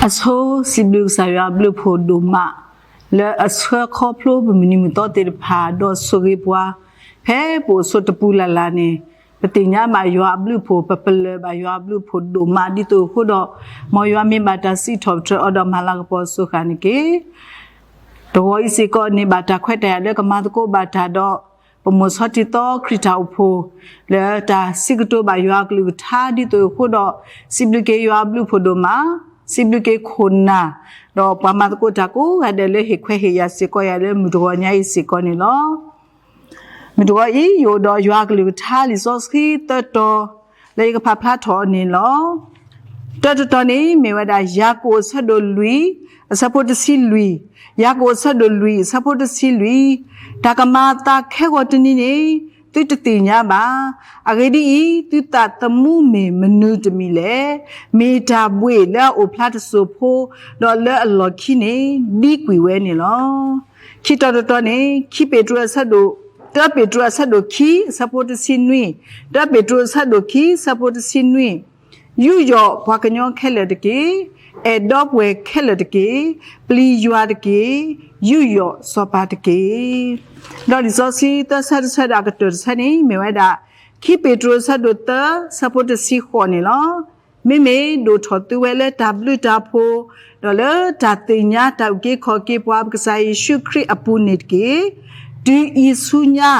အဆိ စံးဘျုးကစၢ်ယွၤအဘျုးအဖှိၣ်ဒိၣ်မး လၢအဆှၢခီဖျိပမုၢ်နံၤမုၢ်သီသ့ၣ်တဖၣ် ဒီးဆိၣ်ဂ့ၤပှၤ ဖဲပအိၣ်ဆိးတပူၤလၢ်လၢ်န့ၣ် ပသ့ၣ်ညါဘၣ်ယွၤအဘျုးအဖှိၣ် ပပလၢၢ်ဘၣ်ယွၤအဘျုးအဖှိၣ်ဒိၣ်မး ဒ်သိးအဃိဒီး မ်ယွၤမ့ၢ်ဘၣ်တၢ်စံးထီၣ်ပတြၢၤအီၤဒီးမၤလၤကပီၤအစိၤဃၣ်န့ၣ်တက့ၢ်. တဂီၤအံၤစ့ၢ်ကီးန့ၣ် ဘၣ်တၢ်ခွဲးတၢ်ယာ်လၢကမၤသကိးဘၣ်တၢ်ဒီး ပမိၢ်ဆီထံသီခရံာ်တၢ်အိၣ်ဖှိၣ် လၢတၢ်စံးကတိၤဘၣ်ယွၤအကလုၢ်ကထါ ဒ်သိးအဃိဒီး စံးဘျုးက့ၤယွၤအဘျုးအဖှိၣ်ဒိၣ်မး, စံးဘျုးက့ၤခိၣ်နၢ် ဒီးပှၤမၤသကိးတၢ်ကိးဂၤဒဲးလၢဟ့ၣ်ခွဲးဟ့ၣ်ယာ်စ့ၢ်ကီးယၤလၢမုၢ်တဂီၤညါအံၤစ့ၢ်ကီးန့ၣ်လီၤ. မုၢ်တဂီၤအံၤ ယအိၣ်ဒီးယွၤအကလုၢ်ကထါလံာ်စီဆှံသၢတီၤ လၢယကဖးဖျါထီၣ်အီၤန့ၣ်လီၤ. တၢတတီၤန့ၣ် မ့ၢ်ဝဲဒၣ် ယၤကိာ်အဆၢဒိၣ်လွံၢ် အဆၢဖိတဆံလွံၢ်, ယၤကိာ်အဆၢဒိၣ်လွံၢ် အဆၢဖိတဆံလွံၢ်, တၢ်ကမၤအသးခဲဂီၤတနံၤန့ၣ် သုတသ့ၣ်ညါဘၣ်. အဂ့ၢ်ဒ်အံၤ, သုသးသမူမ့ၢ်မနုၤတမံၤလဲၣ်. မ့ၢ်တၢ်ဘှ့ၣ်လၢအအိၣ်ဖျါတစိၢ်ဖိ, ဒီးလၢအလီၢ်ခံန့ၣ် ဒံကွံာ်ဝဲန့ၣ်လီၤ. ခံတီၤတတီၤန့ၣ် ခံပ့းတရူးအဆၢဒိၣ်, တၢပ့းတရူးအဆၢဒိၣ်ခံ အဆၢဖိတဆံနွံ, တၢပ့းတရူးအဆၢဒိၣ်ခံ အဆၢဖိတဆံနွံ, ယူးယီၣ်ပှၤကညီခဲလၢာ်တက့ၢ်. အဲၣ်ဒိးပှဲၤခဲလၢာ်တက့ၢ်. ပျံၤယွၤတက့ၢ်. ယူးယီၣ်စီၤပၤတက့ၢ်. ဒီးလံာ်စီဆှံသၢဆၢတဆၢဒီးအကတၢၢ်တဆၢန့ၣ် မ့ၢ်ဝဲဒၣ် ခံပ့းတရူးအဆၢဒိၣ်သၢ အဆၢဖိတဆံဃိးန့ၣ်လီၤ. မ့မ့ၢ်ဒိၣ်ထီၣ်သုဝဲလၢတၢ်ဘျုးတၢ်ဖှိၣ်, ဒီးလၢတၢ်သ့ၣ်ညါတၢ်အုၣ်က့ၤခီၣ်က့ၤပှၤ ပကစၢ်ယ့ၣ်ၡူးခရံာ်အပူၤန့ၣ်တက့ၢ်. တုၤအံၤဆူညါ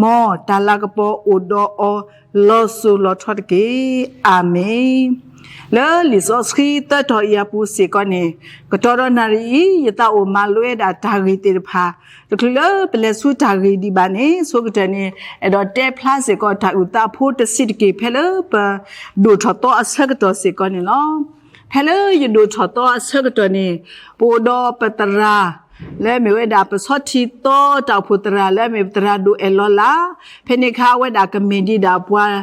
မ်တၢ်လၤကပီၤအိၣ်ဒီးအီၤလီၤစိၤလီၤထီတက့ၢ်. အၤမ့ၣ်. လၢလံာ်စီဆှံသၢတီၤအံၤအပူၤစ့ၢ်ကီးန့ၣ် ကတီၢ်ဒီးနၣ်ရံၣ်အံၤ ယသးအိၣ်မၤလိဝဲဒၣ်တၢ်ဂ့ၢ်သ့ၣ်တဖၣ် တချုးလၢပလဲၤဆူတၢ်ဂ့ၢ်ဒံးဘၣ်န့ၣ် ဆိကတၢၢ်န့ၣ် အဲၣ်ဒိးတဲဖျါစ့ၢ်ကီးတၢ်အုၣ်သးဖိတဆံးတက့ၢ် ဖဲလၢပဒိၣ်ထီၣ်သီအဆၢကတီၢ်စ့ၢ်ကီးန့ၣ်လီၤ. ဖဲလၢယဒိၣ်ထီၣ်သီအဆၢကတီၢ်န့ၣ် ပအိၣ်ဒီးပသရၣ် လၢအမ့ၢ်ဝဲဒၣ်ပဆီထံသီတၢ်အိၣ်ဖှိၣ်သရၣ် လၢအမ့ၢ်ပသရၣ်ဒိၣ်အဲၣ်လီၤလး, ဖဲန့ၣ်အခါအဝဲဒၣ်ကမ့ၢ်ဒံးဒၣ်ပှၤ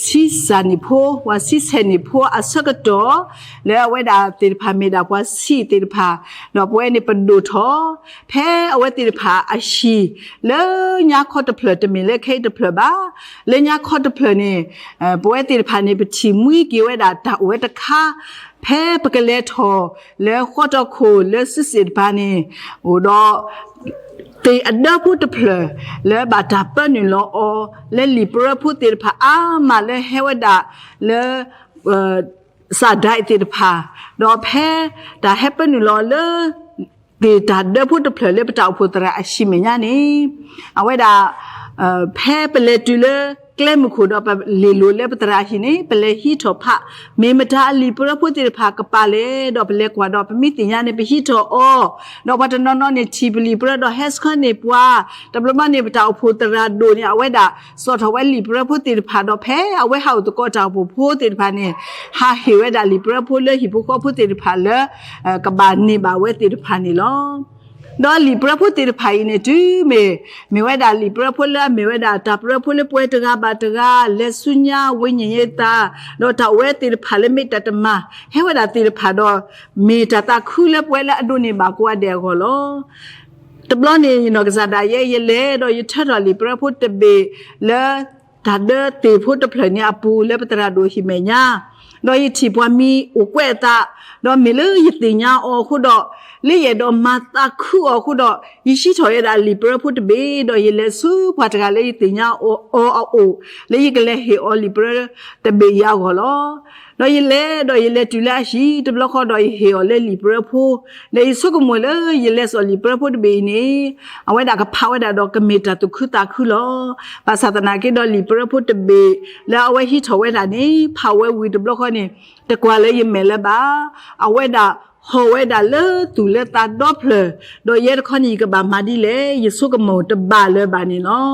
ဆံးစၢ်န့ၣ်ဖိ, ပှၤဆံးဆဲၣ်န့ၣ်ဖိအဆၢကတီၢ်, လၢအဝဲဒၣ်သ့ၣ်တဖၣ်မ့ၢ်ဒၣ်ပှၤဆံးသ့ၣ်တဖၣ်, ဒီးပဝဲန့ၣ်ပဒိၣ်ထီၣ် ဖဲအဝဲသ့ၣ်တဖၣ်အဟံၣ် လၢညါခီတဖျၢၣ် တမ့ၢ်လၢခဲအံၤတဖျၢၣ်ဘၣ်. လၢညါခီတဖျၢၣ်န့ၣ် ပဝဲသ့ၣ်တဖၣ်န့ၣ် ပထံၣ်မှံက့ၤဝဲဒၣ်တၢ်အိၣ်ဝဲတခါ ဖဲပကလဲၤထီၣ်လၢဃီတီခိၣ်လၢစုစ့ၣ်တပၤန့ၣ် အိၣ်ဒီး သ့ၣ်အဒၢဖိတဖျၢၣ် လၢဘၣ်တၢ်ပၢနုာ်လီၤအီၤ လၢလံာ်ပရၢဖိသ့ၣ်တဖၣ်အါမးလၢဟဲဝဲဒၣ်လၢ စးဒၣ်အံၤသ့ၣ်တဖၣ်, ဒီးဖဲတၢ်ဟဲပၢနုာ်လီၤအီၤလၢ သ့ၣ်တၢ်ဒၢဖိတဖျၢၣ်လၢပတၢ်အိၣ်ဖှိၣ်သရၣ်အဟံၣ်မဲာ်ညါန့ၣ် အဝဲဒၣ် ဖဲပလဲၤတုၤလၢကျဲမုၢ်ခိၣ်ဒီးပလဲၤလိာ်လၢပသရၣ်အဟံၣ်န့ၣ် ပလဲၤဟံးထီၣ်ဖး မ့ၢ်မတၤအလံာ်ပရၢဖိသ့ၣ်တဖၣ်ကပာ်လဲၣ် ဒီးပလဲၤကွၢ်ဒီးပမ့ၢ်သ့ၣ်ညါန့ၣ် ပဟံးထီၣ်အီၤ, ဒီးပှၤတနီၤနီၤန့ၣ်ထံၣ်ပလံာ်ပရၢဒီးဟဲဆှၢန့ၢ်ပှၤ, တဘျီဘျီန့ၣ် ပတၢ်အိၣ်ဖှိၣ်သရၣ်ဒိၣ်န့ၣ် အဝဲဒၣ် စိာ်ထီၣ်ဝဲလံာ်ပရၢဖိသ့ၣ်တဖၣ်ဒီး ဖဲအဝဲဟးအိၣ်သကိးတၢ်အိၣ်ဖှိၣ်ဖိသ့ၣ်တဖၣ်န့ၣ် ဟးဟ့ၣ်ဝဲဒၣ်လံာ်ပရၢဖိလၢဟံၣ်ဖိဃီဖိသ့ၣ်တဖၣ်လၢ ကဘၣ်န့ၢ်ဘၣ်ဝဲသ့ၣ်တဖၣ်န့ၣ်လီၤ. ဒီးလံာ်ပရၢဖိသ့ၣ်တဖၣ်အံၤန့ၣ် တုၤမ့ၢ် မ့ၢ်ဝဲဒၣ်လံာ်ပရၢဖိလၢအမ့ၢ်ဝဲဒၣ်တၢ်ပရၢဖိလၢပဝဲတဂၤဘၣ်တဂၤ လဲၤဆူညါဝိညာဉ်ရေးသး, ဒီးတၢ်အိၣ်ဝဲသ့ၣ်တဖၣ်လၢမ့ၢ်တၢ်တမၤ ဟဲဝဲဒၣ်သ့ၣ်တဖၣ်ဒီး မ့ၢ်တၢ်သးခုလၢပဝဲလၢအဒိးန့ၢ်ဘၣ်ကိးဂၤဒဲးအဂီၢ်လီၤ. တဘျီန့ၣ် ယနီၢ်ကစၢ်ဒၣ်ယဲ ယလဲၤဒီးယထၢထီၣ်လံာ်ပရၢဖိတဘ့ၣ်လၢ တၢ်ဒၢသ့ၣ်ဖိတဖျၢၣ်န့ၣ်အပူၤလၢပသရၣ်ဒိၣ်ဟံၣ်မဲာ်ညါ, ဒီးယထံၣ်ပှၤမံၤအိၣ်ကွဲးအသး, ဒီးမ့ၢ်လၢယသ့ၣ်ညါအီၤအဃိဒီး လၢယအဲၣ်ဒိးမၤသးခုအီၤအဃိဒီး ယဟံးထီၣ်ဝဲဒၣ်လံာ်ပရၢဖိတဘ့ၣ် ဒီးယလဲၤဆူပှၤတဂၤလၢယသ့ၣ်ညါအီၤအအိၣ် လၢယကလဲၤဟ့ၣ်အီၤလံာ်ပရၢတဘ့ၣ်အံၤအဂီၢ်လီၤ. ဒီးယလဲၤဒီးယလဲၤတုၤလၢအဟံၣ်တဘျီဃီဒီး ယဟ့ၣ်အီၤလၢလံာ်ပရၢဖိ, ဒီးယဆိကမိၣ်လၢယလဲၤစိာ်လံာ်ပရၢဖိတဘ့ၣ်အံၤန့ၣ် အဝဲဒၣ်ကဖးဝဲဒၣ်ဒီးကမ့ၢ်တၢ်သူၣ်ခုသးခုလီၤ. ဘၣ်ဆၣ်သနာ်က့ဒီးလံာ်ပရၢဖိတဘ့ၣ် လၢအဝဲဟံးထီၣ်ဝဲဒၣ်န့ၣ် ဖးဝဲဝံၤတဘျီဃီန့ၣ် တကွၢ်လၢယမဲာ်လၢၤဘၣ်. အဝဲဒၣ်ဟီၣ်ဝဲဒၣ်လၢသူၣ်လၢသးဒီဖျၢၣ်, ဒီးယဲတခီန့ၣ် ယကဘၣ်မၤဒ်လဲၣ် ယဆိကမိၣ်တဘၣ်လၢၤဘၣ်န့ၣ်လီၤ.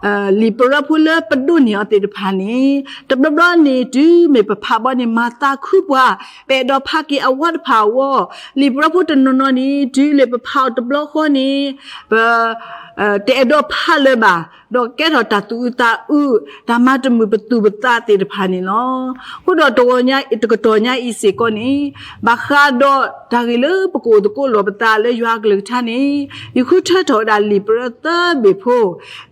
အဃိဒီး လံာ်ပရၢဖိလၢပဒိးန့ၢ်အီၤသ့ၣ်တဖၣ်န့ၣ် တဘျီဘျီန့ၣ် တုၤမ့ၢ်ပဖးဘီန့ၣ် မၤသးခုပှၤ, ပအဲၣ်ဒိးဖးက့ၤအဝီတဖၣ်အဂီၢ်, လံာ်ပရၢဖိတနီၤနီၤန့ၣ် တုၤလၢပဖးအီၤတဘျီဃီန့ၣ် ပ တအဲၣ်ဒိးဖးလၢၤဘၣ်, ဒီးကဲထီၣ်တၢ်သူၣ်အုးသးအုး, တၢ်မၤတမုာ်ပသူၣ်ပသးသ့ၣ်တဖၣ်န့ၣ်လီၤ. အဃိဒီးတဂီၤညါ တကတီၢ်ညါအံၤစ့ၢ်ကီးန့ၣ် ဘၣ်ဃးဒီးတၢ်ဂ့ၢ်လၢပကအိၣ်သကိးလိာ်ပသးလၢယွၤအကလုၢ်ကထါန့ၣ် ယဃုထၢထီၣ်ဝဲဒၣ်လံာ်ပရၢသၢဘ့ၣ်ဖိ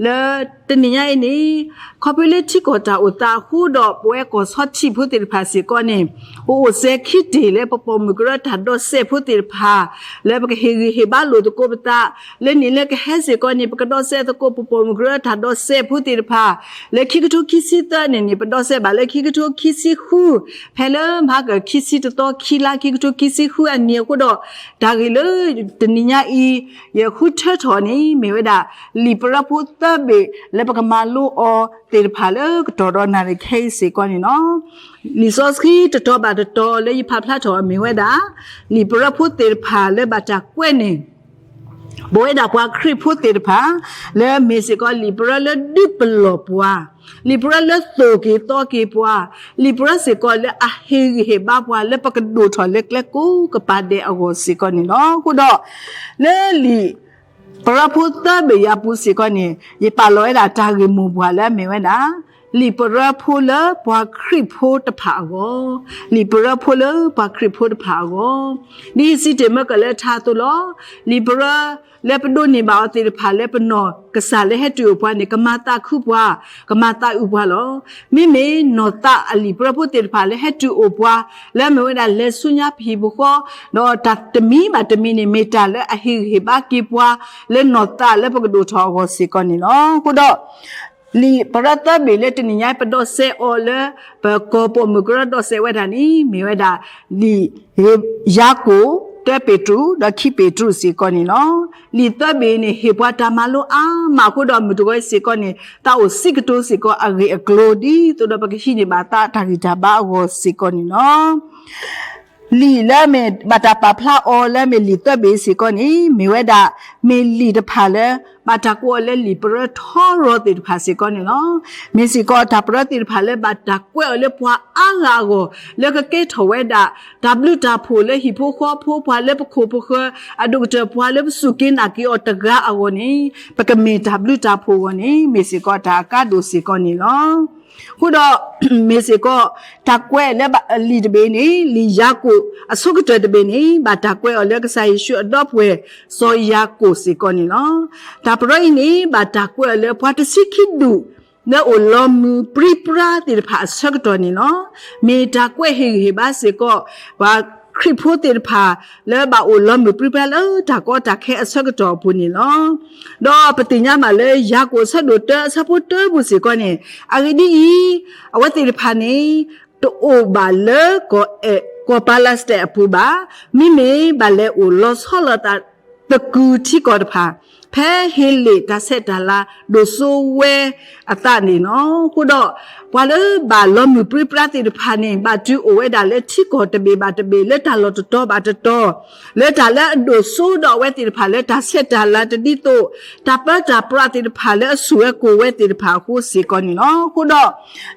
လၢတနံၤညါအံၤန့ၣ် ခီဖျိလၢထံကီၢ်တၢ်အိၣ်သးအဃိဒီး ပဝဲကီၢ်ဆီထံးဖိသ့ၣ်တဖၣ်စ့ၢ်ကီးန့ၣ် အိၣ်အိၣ်စဲၤခံတ့ၢ်လၢပပိာ်မုၣ်ကရၢတၢ်ဒိးစဲးဖိသ့ၣ်တဖၣ် လၢပကဟ့ၣ်ဂံၢ်ဟ့ၣ်ဘါလိာ်သကိးပသး လၢနံၣ်လၢကဟဲစ့ၢ်ကီးန့ၣ် ပကဒိးစဲးသကိးပပိာ်မုၣ်ကရၢတၢ်ဒိးစဲးဖိသ့ၣ်တဖၣ် လၢခံကထိခံဆံသၢန့ၣ်န့ၣ် ပဒိးစဲးဘၣ်လၢခံကထိခံဆံဃု ဖဲလၢမဟါကခံဆံတသီ ခံလါ ခံကထိခံဆံဃုအနံၤအဃိဒီး တၢ်ဂ့ၢ်လၢတနံၤညါအံၤ ယဃုထၢထီၣ်န့ၣ် မ့ၢ်ဝဲဒၣ် လံာ်ပရၢဖိသၢဘ့ၣ်လၢပကမၤလိအီၤသ့ၣ်တဖၣ်လၢကတီၢ်ဒီးနၣ်ရံၣ်ခဲအံၤစ့ၢ်ကီးန့ၣ်လီၤ. လံာ်စီဆှံတတီၤဘၣ်တတီၤလၢယဖးဖျါထီၣ်အီၤမ့ၢ်ဝဲဒၣ် လံာ်ပရၢဖိသ့ၣ်တဖၣ်လၢဘၣ်တၢ်ကွဲးန့ၣ် ပဝဲဒၣ်ပှၤခရံာ်ဖိသ့ၣ်တဖၣ် လၢမ့ၢ်စ့ၢ်ကီးလံာ်ပရၢလၢဒုးပလီၢ်ပှၤ, လံာ်ပရၢလၢသိၣ်က့ၤသီက့ၤပှၤ, လံာ်ပရၢစ့ၢ်ကီးလၢအဟ့ၣ်ဂံၢ်ဟ့ၣ်ဘါပှၤလၢပကဒိၣ်ထီၣ်လၢကျဲကိးကပၤဒဲးအဂီၢ်စ့ၢ်ကီးန့ၣ်လီၤ. အဃိဒီး လၢလံာ်ပရၢဖိသၢဘ့ၣ်ယၤပူၤစ့ၢ်ကီးန့ၣ် ယပာ်လီၤဝဲဒၣ်တၢ်ဂ့ၢ်မိၢ်ပှၢ်လၢအမ့ၢ်ဝဲဒၣ် လံာ်ပရၢဖိလၢပှၤခရံာ်ဖိတဖၣ်အဂီၢ်, လံာ်ပရၢဖိလၢပှၤခရံာ်ဖိတဖၣ်အဂီၢ်, ဒ်စံးတ့ၢ်မၢကၢၢ်လၢထါအသိးလီၤ. လံာ်ပရၢလၢပဒိးန့ၢ်ဘၣ်အီၤသ့ၣ်တဖၣ်လၢပနီၢ်ကစၢ်လၢဟဲတုၤအိၣ်ပှၤန့ၣ် ကမၤသးခုပှၤ, ကမၤသးအုးပှၤလီၤ. မ့မ့ၢ်နီၢ်သးအလံာ်ပရၢဖိသ့ၣ်တဖၣ်လၢဟဲတုၤအိၣ်ပှၤ လၢအမ့ၢ်ဝဲဒၣ်လဲၤဆူညါပဟံၣ်ပဃီ, ဒီးတၢ်တမံၤဘၣ်တမံၤန့ၣ် မ့ၢ်တၢ်လၢအဟ့ၣ်ဂံၢ်ဟ့ၣ်ဘါက့ၤပှၤ လၢနီၢ်သးလၢပကဒိၣ်ထီၣ်အဂီၢ်စ့ၢ်ကီးန့ၣ်လီၤ. အဃိဒီး လံာ်ပရၢသၢဘ့ၣ်လၢတနံၤညါပဒိးစဲးအီၤလၢ ပကီၢ်ပိာ်မုၣ်ကရၢဒိးစဲးဝဲဒၣ်န့ၣ် မ့ၢ်ဝဲဒၣ် လံာ်ယၤကိာ် တၢပ့းတရူး ဒီးခံပ့းတရူးစ့ၢ်ကီးန့ၣ်လီၤ. လံာ်သၢဘ့ၣ်န့ၣ် ဟ့ၣ်ပှၤတၢ်မၤလိအါမးအဃိဒီး မုၢ်တဂီၤအံၤစ့ၢ်ကီးန့ၣ် သးအိၣ်စံးကတိၤစ့ၢ်ကီးအဂ့ၢ်အကျိၤ ဒ်သိးဒီးပကဟံးန့ၢ်ဘၣ်သးတၢ်ဂံၢ်တၢ်ဘါအဂီၢ်စ့ၢ်ကီးန့ၣ်လီၤ. လံာ်လၢမ့ၢ်ဘၣ်တၢ်ပာ်ဖျါအီၤလၢမ့ၢ်လံာ်သၢဘ့ၣ်စ့ၢ်ကီးန့ၣ် မ့ၢ်ဝဲဒၣ် မ့ၢ်လံာ်တဖၣ်လၢ ဘၣ်တၢ်ကွဲးအီၤလၢလံာ်ပရၢထီရီၤသ့ၣ်တဖၣ်စ့ၢ်ကီးန့ၣ်လီၤ. မ့ၢ်စ့ၢ်ကီးတၢ်ပရၢသ့ၣ်တဖၣ်လၢဘၣ်တၢ်ကွဲးအီၤလၢပှၤအါဂၤအဂီၢ် လၢကကဲထီၣ်ဝဲဒၣ် တၢ်ဘျုးတၢ်ဖှိၣ်လၢဟံၣ်ဖိဃီဖိ ပှၤလၢပခိၣ်ပဃၢၤ အဒိၣ်ကတၢၢ်ပှၤလၢပစူၢ်က့ၤနာ်က့ၤအီၤတဂၤအဂီၢ်န့ၣ် ပကမ့ၢ်တၢ်ဘျုးတၢ်ဖှိၣ်အဂီၢ်န့ၣ် မ့ၢ်စ့ၢ်ကီးတၢ်အကါဒိၣ်စ့ၢ်ကီးန့ၣ်လီၤ. အဃိဒီး မ့ၢ်စ့ၢ်ကီး တၢ်ကွဲးလၢလံာ်တဘ့ၣ်န့ၣ် လံာ်ယၤကိာ်အဆိကတၢၢ်တဘ့ၣ်န့ၣ် ဘၣ်တၢ်ကွဲးအီၤလၢကစၢ်ယ့ၣ်ၡူးအဒီပုၢ်ဝဲၢ် စီၤယၤကိာ်စ့ၢ်ကီးန့ၣ်လီၤ. တၢ်ပရၢအံၤန့ၣ် ဘၣ်တၢ်ကွဲးအီၤလၢပှၤတဆံခံဒူၣ် လၢအိၣ်လီၤမုၢ်ပြံပြါသ့ၣ်တဖၣ်အဆၢကတီၢ်န့ၣ်လီၤ. မ့ၢ်တၢ်ကွဲးဟ့ၣ်ဂံၢ်ဟ့ၣ်ဘါစ့ၢ်ကီး ပှၤခရံာ်ဖိသ့ၣ်တဖၣ် လၢဘၣ်အိၣ်လီၤမုၢ်ပြံပြါလၢတၢ်ကီတၢ်ခဲအဆၢကတီၢ်အပူၤန့ၣ်လီၤ. ဒီးပသ့ၣ်ညါဘၣ်လၢယၤကိာ်အဆၢဒိၣ်တၢအဆၢဖိတၢပူၤစ့ၢ်ကီးန့ၣ် အဂ့ၢ်ဒ်အံၤ, အဝဲသ့ၣ်တဖၣ်န့ၣ် တအိၣ်ဘၣ်လၢကီၢ်အဲၣ် ကီၢ်ပၤလးစတဲးအပူၤဘၣ်. မ့မ့ၢ်ဘၣ်လဲၤအိၣ်လီၤဆီလီၤသး သကုၤထံကီၢ်တဖၣ် ဖဲဟ့လ့ၣ်တၢ်ဆဲးတၢ်လၤဒိၣ်စိဝဲအသးန့ၣ်လီၤ. အဃိဒီး ပှၤလၢဘၣ်လီၤမုၢ်ပြံပြါသ့ၣ်တဖၣ်န့ၣ် ဘၣ်တုၤအိၣ်ဝဲဒၣ်လၢထံကီၢ်တဘ့ၣ်ဘၣ်တဘ့ၣ် လၢတၢ်လီၢ်တတီၤဘၣ်တတီၤ လၢတၢ်လၢအဒိၣ်စိဒီးအဝဲသ့ၣ်တဖၣ်လၢတၢ်ဆဲးတၢ်လၤတဒ်သိး တၢ်ပၢတၢ်ပြးသ့ၣ်တဖၣ်လၢအဆူၣ်ဝဲကိၢ်ဝဲသ့ၣ်တဖၣ်အဃိစ့ၢ်ကီးန့ၣ်လီၤ. အဃိဒီး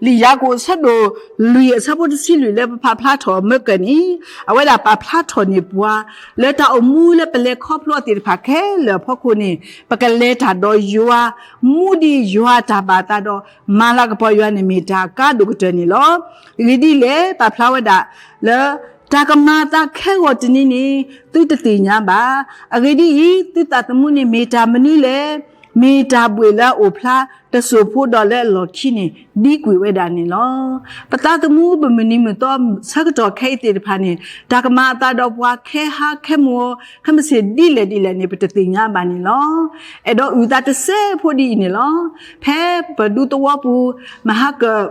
လံာ်ယၤကိာ်အဆၢဒိၣ်လွံၢ်အဆၢဖိတဆံလွံၢ်လၢပဖးဖျါထီၣ်အမၢကၢၢ်န့ၣ် အဝဲဒၣ်ပာ်ဖျါထီၣ်န့ၢ်ပှၤ လၢတၢ်အိၣ်မူလၢပလဲၤခီဖျိသ့ၣ်တဖၣ်ခဲလၢာ်အဖီခိၣ်န့ၣ် ပကလဲၤတၢ်ဒီးယွၤ မူဒံးယွၤတၢ်ဘၣ်သးဒီး မၤလၤကပီၤယွၤန့ၣ်မ့ၢ်တၢ်အကါဒိၣ်ကတၢၢ်န့ၣ်လီၤ. အဂ့ၢ်ဒ်လဲၣ် ပာ်ဖျါဝဲဒၣ်လၢ တၢ်ကမၤအသးခဲဂီၤတနံၤန့ၣ် သုတသ့ၣ်ညါဘၣ်. အဂ့ၢ်ဒ်အံၤ, သုသးသမူန့ၣ်မ့ၢ်တၢ်မနုၤလဲၣ်. မ့ၢ်တၢ်ဘှ့ၣ်လၢအအိၣ်ဖျါတစိၢ်ဖိဒီးလၢအလီၢ်ခံန့ၣ် ဒံကွံာ်ဝဲဒၣ်န့ၣ်လီၤ. ပသးသမူပမုၢ်နံၤမုၢ်သီဆၢကတီၢ်ခဲအံၤသ့ၣ်တဖၣ်န့ၣ် တၢ်ကမၤအသးဒီးပှၤခဲဟါခဲမုၢ်အီၤ ခဲမုၢ်ဆ့ၣ်ဒ်လဲၣ်ဒ်လဲၣ်န့ၣ် ပတသ့ၣ်ညါဘၣ်န့ၣ်လီၤ. အဲၣ်ဒိးအုၣ်သးတစဲးဖိဒ်အံၤန့ၣ်လီၤ. ဖဲပဒူသဝီပူၤ မဟါကၢၢ်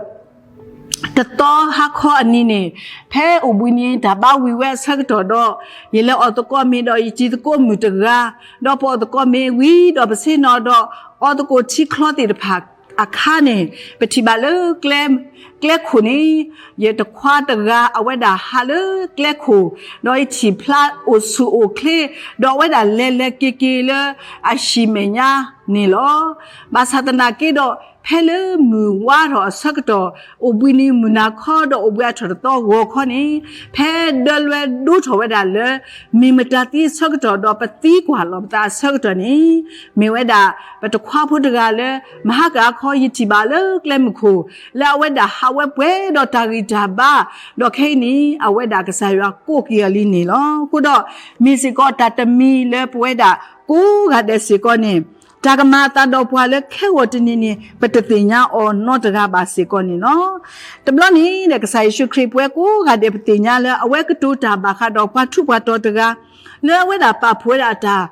တသီဟါခီအနံၤန့ၣ် ဖဲအိၣ်ဘှံးနံၤတၢ်ဘါဝံၤဝဲအဆၢကတီၢ်ဒီး ယလဲၤအီၣ်သကိးမ့ၤဒီးယတံၤသကိးမုၣ်တဂၤ, ဒီးပအီၣ်သကိးမ့ၤဝံၤဒီးပဆ့ၣ်နီၤဒီး အီသကိးထံချီသ့ၣ်တဖၣ်အခါန့ၣ် ပထံၣ်ဘၣ်လၢ ကျဲခိၣ်န့ၣ် ယတံၤခွါတဂၤအဝဲဒၣ်ဟးလၢကျဲခိၣ်, ဒီးယထံၣ်ဖျါအိၣ်ဆူၣ်အိၣ်ချ့, ဒီးအဝဲဒၣ်လဲၤလဲၤက့ၤက့ၤလၢအဟံၣ်မဲာ်ညါန့ၣ်လီၤ. ဘၣ်ဆၣ်သနာ်က့ဒီး ဖဲလၢမုၢ်ဝါထီၣ်အဆၢကတီၢ် အိၣ်ဘှံးနံၤမုၢ်နၤခီဒီးအိၣ်ဘှံးအထီၣ်တသီဂီၤခီန့ၣ် ဖဲဒၢလွဲဒိထီၣ်ဝဲဒၣ်လၢ မ့ၢ်မတၤသံအဆၢကတီၢ်ဒီး ပသံကွၢ်လီၤပသးအဆၢကတီၢ်န့ၣ် မ့ၢ်ဝဲဒၣ် ပတံၤခွါဖိတဂၤလၢ မဟါကၢၢ်အခီ ယထံၣ်ဘၣ်လၢကျဲမုၢ်ခိၣ် လၢအဝဲဒၣ်ဟးဝဲပှဲၤဒီးတၢ်ဂံၢ်တၢ်ဘါ, ဒီးခဲအံၤန့ၣ် အဝဲဒၣ်ကစၢ်ယွၤကိးက့ၤအီၤလံန့ၣ်လီၤ. အဃိဒီး မ့ၢ်စ့ၢ်ကီးတၢ်တမံၤလၢပဝဲဒၣ်ကိးဂၤဒဲးစ့ၢ်ကီးန့ၣ် တၢ်ကမၤအသးဒီးပှၤလၢခဲဂီၤတနံၤန့ၣ် ပတသ့ၣ်ညါအီၤနီတဂၤဘၣ်စ့ၢ်ကီးန့ၣ်လီၤ. တဘျီန့ၣ်ဒီး ကစၢ်ယ့ၣ်ၡူးခရံာ် ပဝဲကိးဂၤဒဲးပသ့ၣ်ညါလၢအဝဲကတိၤတၢ်ဘၣ်ဃးဒီးပှၤထူးပှၤတီၤတဂၤ လၢအဝဲဒၣ်ပာ်ဖှိၣ်ဝဲဒၣ်အတၢ်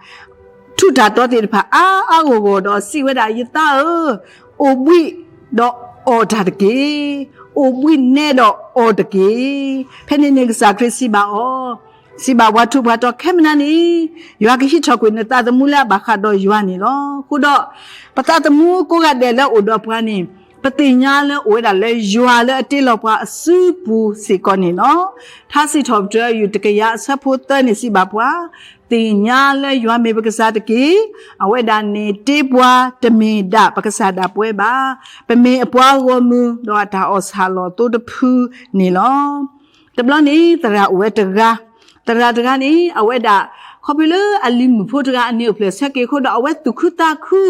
ထူးတၢ်တီၤသ့ၣ်တဖၣ်အါအါဂီၢ်ဂီၢ်ဒီးစံးဝဲဒၣ်, ယသးဧၢ, အိၣ်ဘှံးဒီးအီၣ်တၢ်တက့ၢ်. အိၣ်ဘှံးနဲဒီးအီၣ်တက့ၢ်. ဖဲန့ၣ်န့ၣ်ကစၢ်ခရံာ်စံးဘၣ်အီၤ, စံးဘၣ်ပှၤထူးပှၤတီၤ, ခဲမုၢ်နၤန့ၣ် ယွၤကဟံးထီၣ်ကွံာ်နသးသမူလၢအဘၣ်ဃးဒီးယွၤန့ၣ်လီၤ. အဃိဒီး ပသးသမူကိးဂၤဒဲးလၢအိၣ်ဒီးပှၤန့ၣ် ပသ့ၣ်ညါလၢအိၣ်ဝဲဒၣ်လၢယွၤလၢအတ့လီၤပှၤအစုပူၤစ့ၢ်ကီးန့ၣ်လီၤ. ထါစံးထီၣ်ပတြၢၤ ယူၢ်တကယၤအဆၢဖိသၢန့ၣ်စံးဘၣ်ပှၤ, သ့ၣ်ညါလၢယွၤမ့ၢ်ပကစၢ်တက့ၢ်. အဝဲဒၣ်န့ၣ်တ့ပှၤတမ့ၢ်ဒၣ်ပကစၢ်ဒၣ်ပဝဲဘၣ်. ပမ့ၢ်အပှၤဂီၢ်မုၢ်ဒီးအတၢ်အီၣ်ဆၣ်လီၤသိတဖုန့ၣ်လီၤ. တဘျီန့ၣ် သရၣ်အိၣ်ဝဲတဂၤ, သရၣ်တဂၤန့ၣ် အဝဲဒၣ် ခီဖျိလၢအလံၤမုၣ်ဖိတဂၤအန့ၣ်အိၣ်ဖျဲၣ်ဆၢက့ၤအဃိဒီး အဝဲသူၣ်ခုသးခု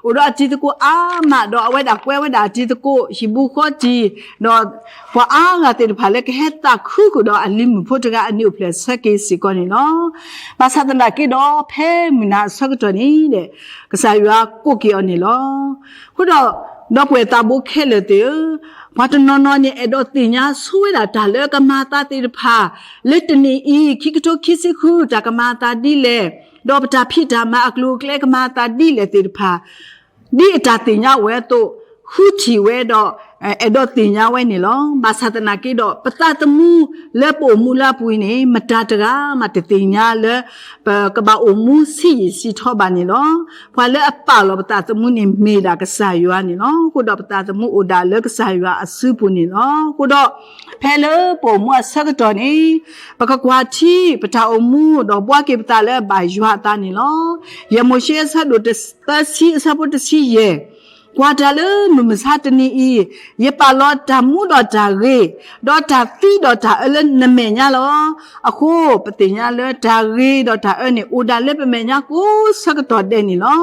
အိၣ်ဒီးအတံၤသကိးအါမး ဒီးအဝဲဒၣ်ကွဲဝဲဒၣ်အတံၤသကိး ဟံၣ်ဘူးဃီတံၢ် ဒီးပှၤအါဂၤသ့ၣ်တဖၣ်လၢကဟဲသးခုဃုာ်ဒီးအလံၤမုၣ်ဖိတဂၤအန့ၣ်အိၣ်ဖျဲၣ်ဆၢက့ၤစ့ၢ်ကီးန့ၣ်လီၤ. ဘၣ်ဆၣ်သနာ်က့ဒီး ဖဲမုၢ်နၤအဆၢကတီၢ်န့ၣ်ဒီး ကစၢ်ယွၤကိးက့ၤအီၤန့ၣ်လီၤ. အဃိဒီး ဒီပုၢ်ဝဲၢ်သးဘိခဲလၢာ်သ့ၣ်ဧၢ, ပှၤတနီၤနီၤန့ၣ် အဲၣ်ဒိးသ့ၣ်ညါဆိဝဲဒၣ်တၢ်လၢကမၤအသးသ့ၣ်တဖၣ် လၢတနံၤအံၤ ခံကထိခံဆံဃု တၢ်ကမၤအသးဒ်လဲၣ်, ဒီးပတၢ်ဖံးတၢ်မၤအကျိၤအကျဲကမၤအသးဒ်လဲၣ်သ့ၣ်တဖၣ် ဒ်အတၢ်သ့ၣ်ညါဝဲအသိး ဃုထံၣ်ဝဲဒီး အဲၣ်ဒိးသ့ၣ်ညါဝဲန့ၣ်လီၤ. ဘၣ်ဆၣ်သနာ်က့ဒီး ပသးသမူလၢပအိၣ်မူလၢအပူၤအံၤန့ၣ် မတၤတဂၤမးတသ့ၣ်ညါလၢ ပကဘၣ်အိၣ်မူဆံးယံာ်ဆံးထီဘၣ်န့ၣ်လီၤ. ပှၤလၢအပာ်လီၤပသးသမူန့ၣ်မ့ၢ်ဒၣ်ကစၢ်ယွၤန့ၣ်လီၤ. အဃိဒီးပသးသမူအိၣ်ဒၣ်လၢကစၢ်ယွၤအစုပူၤန့ၣ်လီၤ. အဃိဒီး ဖဲလၢပအိၣ်မူအဆၢကတီၢ်န့ၣ် ပကကွၢ်ထံပတၢ်အိၣ်မူဒီးဘှီက့ၤပသးလၢအဘၣ်ယွၤအသးန့ၣ်လီၤ. ယဲၢ်မိၤၡ့အဆၢဒိၣ်သၢဆံအဆၢဖိတဆံယဲၢ်, ကွၢ်တၢ်လၢမုၢ်မဆါတနံၤအံၤ, ယပာ်လီၤတၢ်မူဒီးတၢ်ဂ့ၤ, ဒီးတၢ်သံဒီးတၢ်အၢလၢနမဲာ်ညါလီၤ. အဃိ ပသ့ၣ်ညါလၢတၢ်ဂ့ၤဒီးတၢ်အၢန့ၣ် အိၣ်ဒၣ်လၢပမဲာ်ညါကိးဆၢကတီၢ်ဒဲးန့ၣ်လီၤ.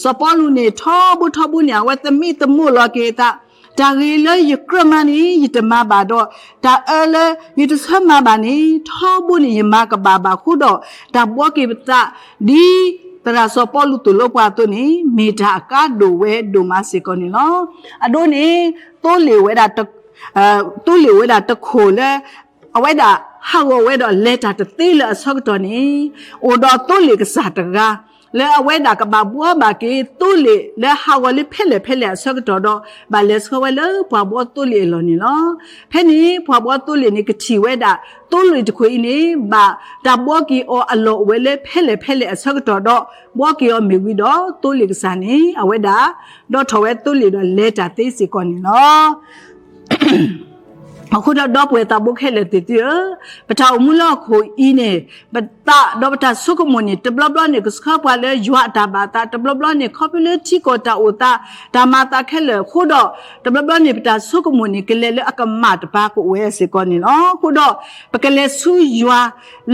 စီၤပီလူးန့ၣ် ထီဘိထီဘိန့ၣ် အဝဲသမံသမိးလီၤက့ၤအသး, တၢ်ဂ့ၤလၢယကြၢးမၤန့ၣ် ယတမၤဘၣ်ဒီး တၢ်အၢလၢယတဆၢမၤဘၣ်န့ၣ် ထီဘိန့ၣ်ယမၤကဘၣ်ဘၣ်အဃိဒီး တၢ်ဘှီက့ၤပသး ဒ်သရၣ်စီၤပီလူးသိၣ်လိပှၤအသိးန့ၣ် မ့ၢ်တၢ်အကါဒိၣ်ဝဲဒိၣ်မးစ့ၢ်ကီးန့ၣ်လီၤ. အဒိန့ၣ် သိလ့ၣ်ဝဲဒၣ် သိလ့ၣ်ဝဲဒၣ်တခိၣ်လၢ အဝဲဒၣ်ဟးဂီၤဝဲဒီးလဲၤတၢ်တသ့လၢအဆၢကတီၢ်န့ၣ် အိၣ်ဒီးသိလ့ၣ်ကစၢ်တဂၤ လၢအဝဲဒၣ်ကဘၣ်ဘှီဘၣ်က့ၤသိလ့ၣ်လၢဟးဂီၤလၢဖဲလဲၣ်ဖဲလဲၣ်အဆၢကတီၢ်ဒီး ဘၣ်လဲၤဆှၢဝဲလၢပှၤဘှီသိလ့ၣ်အလီၢ်န့ၣ်လီၤ. ဖဲန့ၣ် ပှၤဘှီသိလ့ၣ်န့ၣ် ကထံၣ်ဝဲဒၣ် သိလ့ၣ်တခိၣ်အံၤန့ၣ် ဘၣ်တၢ်ဘှီက့ၤအီၤအလီၢ်အိၣ်ဝဲလၢဖဲလဲၣ်ဖဲလဲၣ်အဆၢကတီၢ်ဒီး ဘှီက့ၤအီၤမ့ၢ်ဝံၤဒီးသိလ့ၣ်ကစၢ်န့ၣ် အဝဲဒၣ် ဒီးထီၣ်ဝဲသိလ့ၣ်ဒီးလဲၤတၢ်သ့စ့ၢ်ကီးန့ၣ်လီၤ. အဃိဒီးဒီပုၢ်ဝဲၢ်သးဘိခဲလၢာ်သ့ၣ်သုဧၢ, ပတၢ်အိၣ်မူလၢဟီၣ်ခိၣ်အံၤန့ၣ် ပသးဒီးပတၢ်ဆိကမိၣ်န့ၣ် တဘျီဘျီန့ၣ် ကဆှၢပှၤလၢယွၤအတၢ်ဘၣ်သး, တဘျီဘျီန့ၣ် ခီဖျိလၢထံကီၢ်တၢ်အိၣ်သး တၢ်မၤသးခဲလၢာ်အဃိဒီး တဘျီဘျီန့ၣ် ပတၢ်ဆိကမိၣ်န့ၣ် ကလဲၤလၢအကမၣ်တပၤကအိၣ်ဝဲစ့ၢ်ကီးန့ၣ်လီၤ. အဃိဒီး ပကလဲၤဆူယွၤ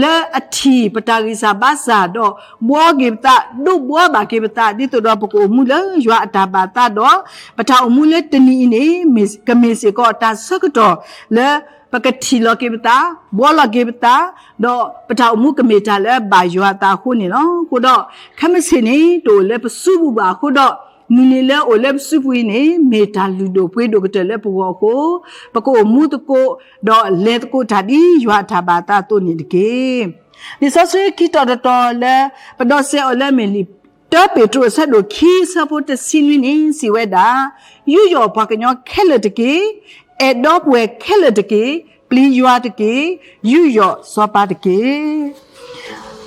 လၢအထံၣ်ပတၢ်ဂံၢ်စၢ်ဘါစၢ်ဒီး ဘှီက့ၤပသး, ဒိးဘှီဘၣ်က့ၤပသး ဒ်သိးဒီးပကအိၣ်မူလၢယွၤအတၢ်ဘၣ်သးဒီး ပတၢ်အိၣ်မူလၢတနံၤအံၤန့ၣ် မ့ၢ်ကမ့ၢ်စ့ၢ်ကီးတၢ်ဆၢကတီၢ်လၢ ပကထံၣ်လီၤက့ၤပသး, ဘှီလီၤက့ၤပသး, ဒီးပတၢ်အိၣ်မူကမ့ၢ်တၢ်လၢဘၣ်ယွၤအသးအဃိန့ၣ်လီၤ. အဃိဒီး ခဲမုၢ်ဆ့ၣ်န့ၣ် တအိၣ်လၢပစုပူၤဘၣ်အဃိဒီး မုၢ်နံၤလၢအအိၣ်လၢပစုပူၤအံၤန့ၣ် မ့ၢ်တၢ်လုၢ်ဒိၣ်ပှ့ၤဒိၣ်ကတၢၢ်လၢပဂီၢ်အဃိ ပကအိၣ်မူသကိး ဒီးလဲၤသကိးတၢ်ဒ်ယွၤအတၢ်ဘၣ်သးအသိးန့ၣ်တက့ၢ်. လံာ်စီဆှံခံတီၤတတီၤလၢ ပဒိးစဲးအီၤလၢအမ့ၢ်လံာ် တၢပ့းတရူးအဆၢဒိၣ်ခံအဆၢဖိတဆံနွံန့ၣ် စံးဝဲဒၣ်, ယူးယီၣ်ပှၤကညီခဲလၢာ်တက့ၢ်. အဲၣ်ဒိးပဝဲခဲလၢာ်တက့ၢ်. ပျံၤယွၤတက့ၢ်. ယူးယီၣ်စီၤပၤတက့ၢ်.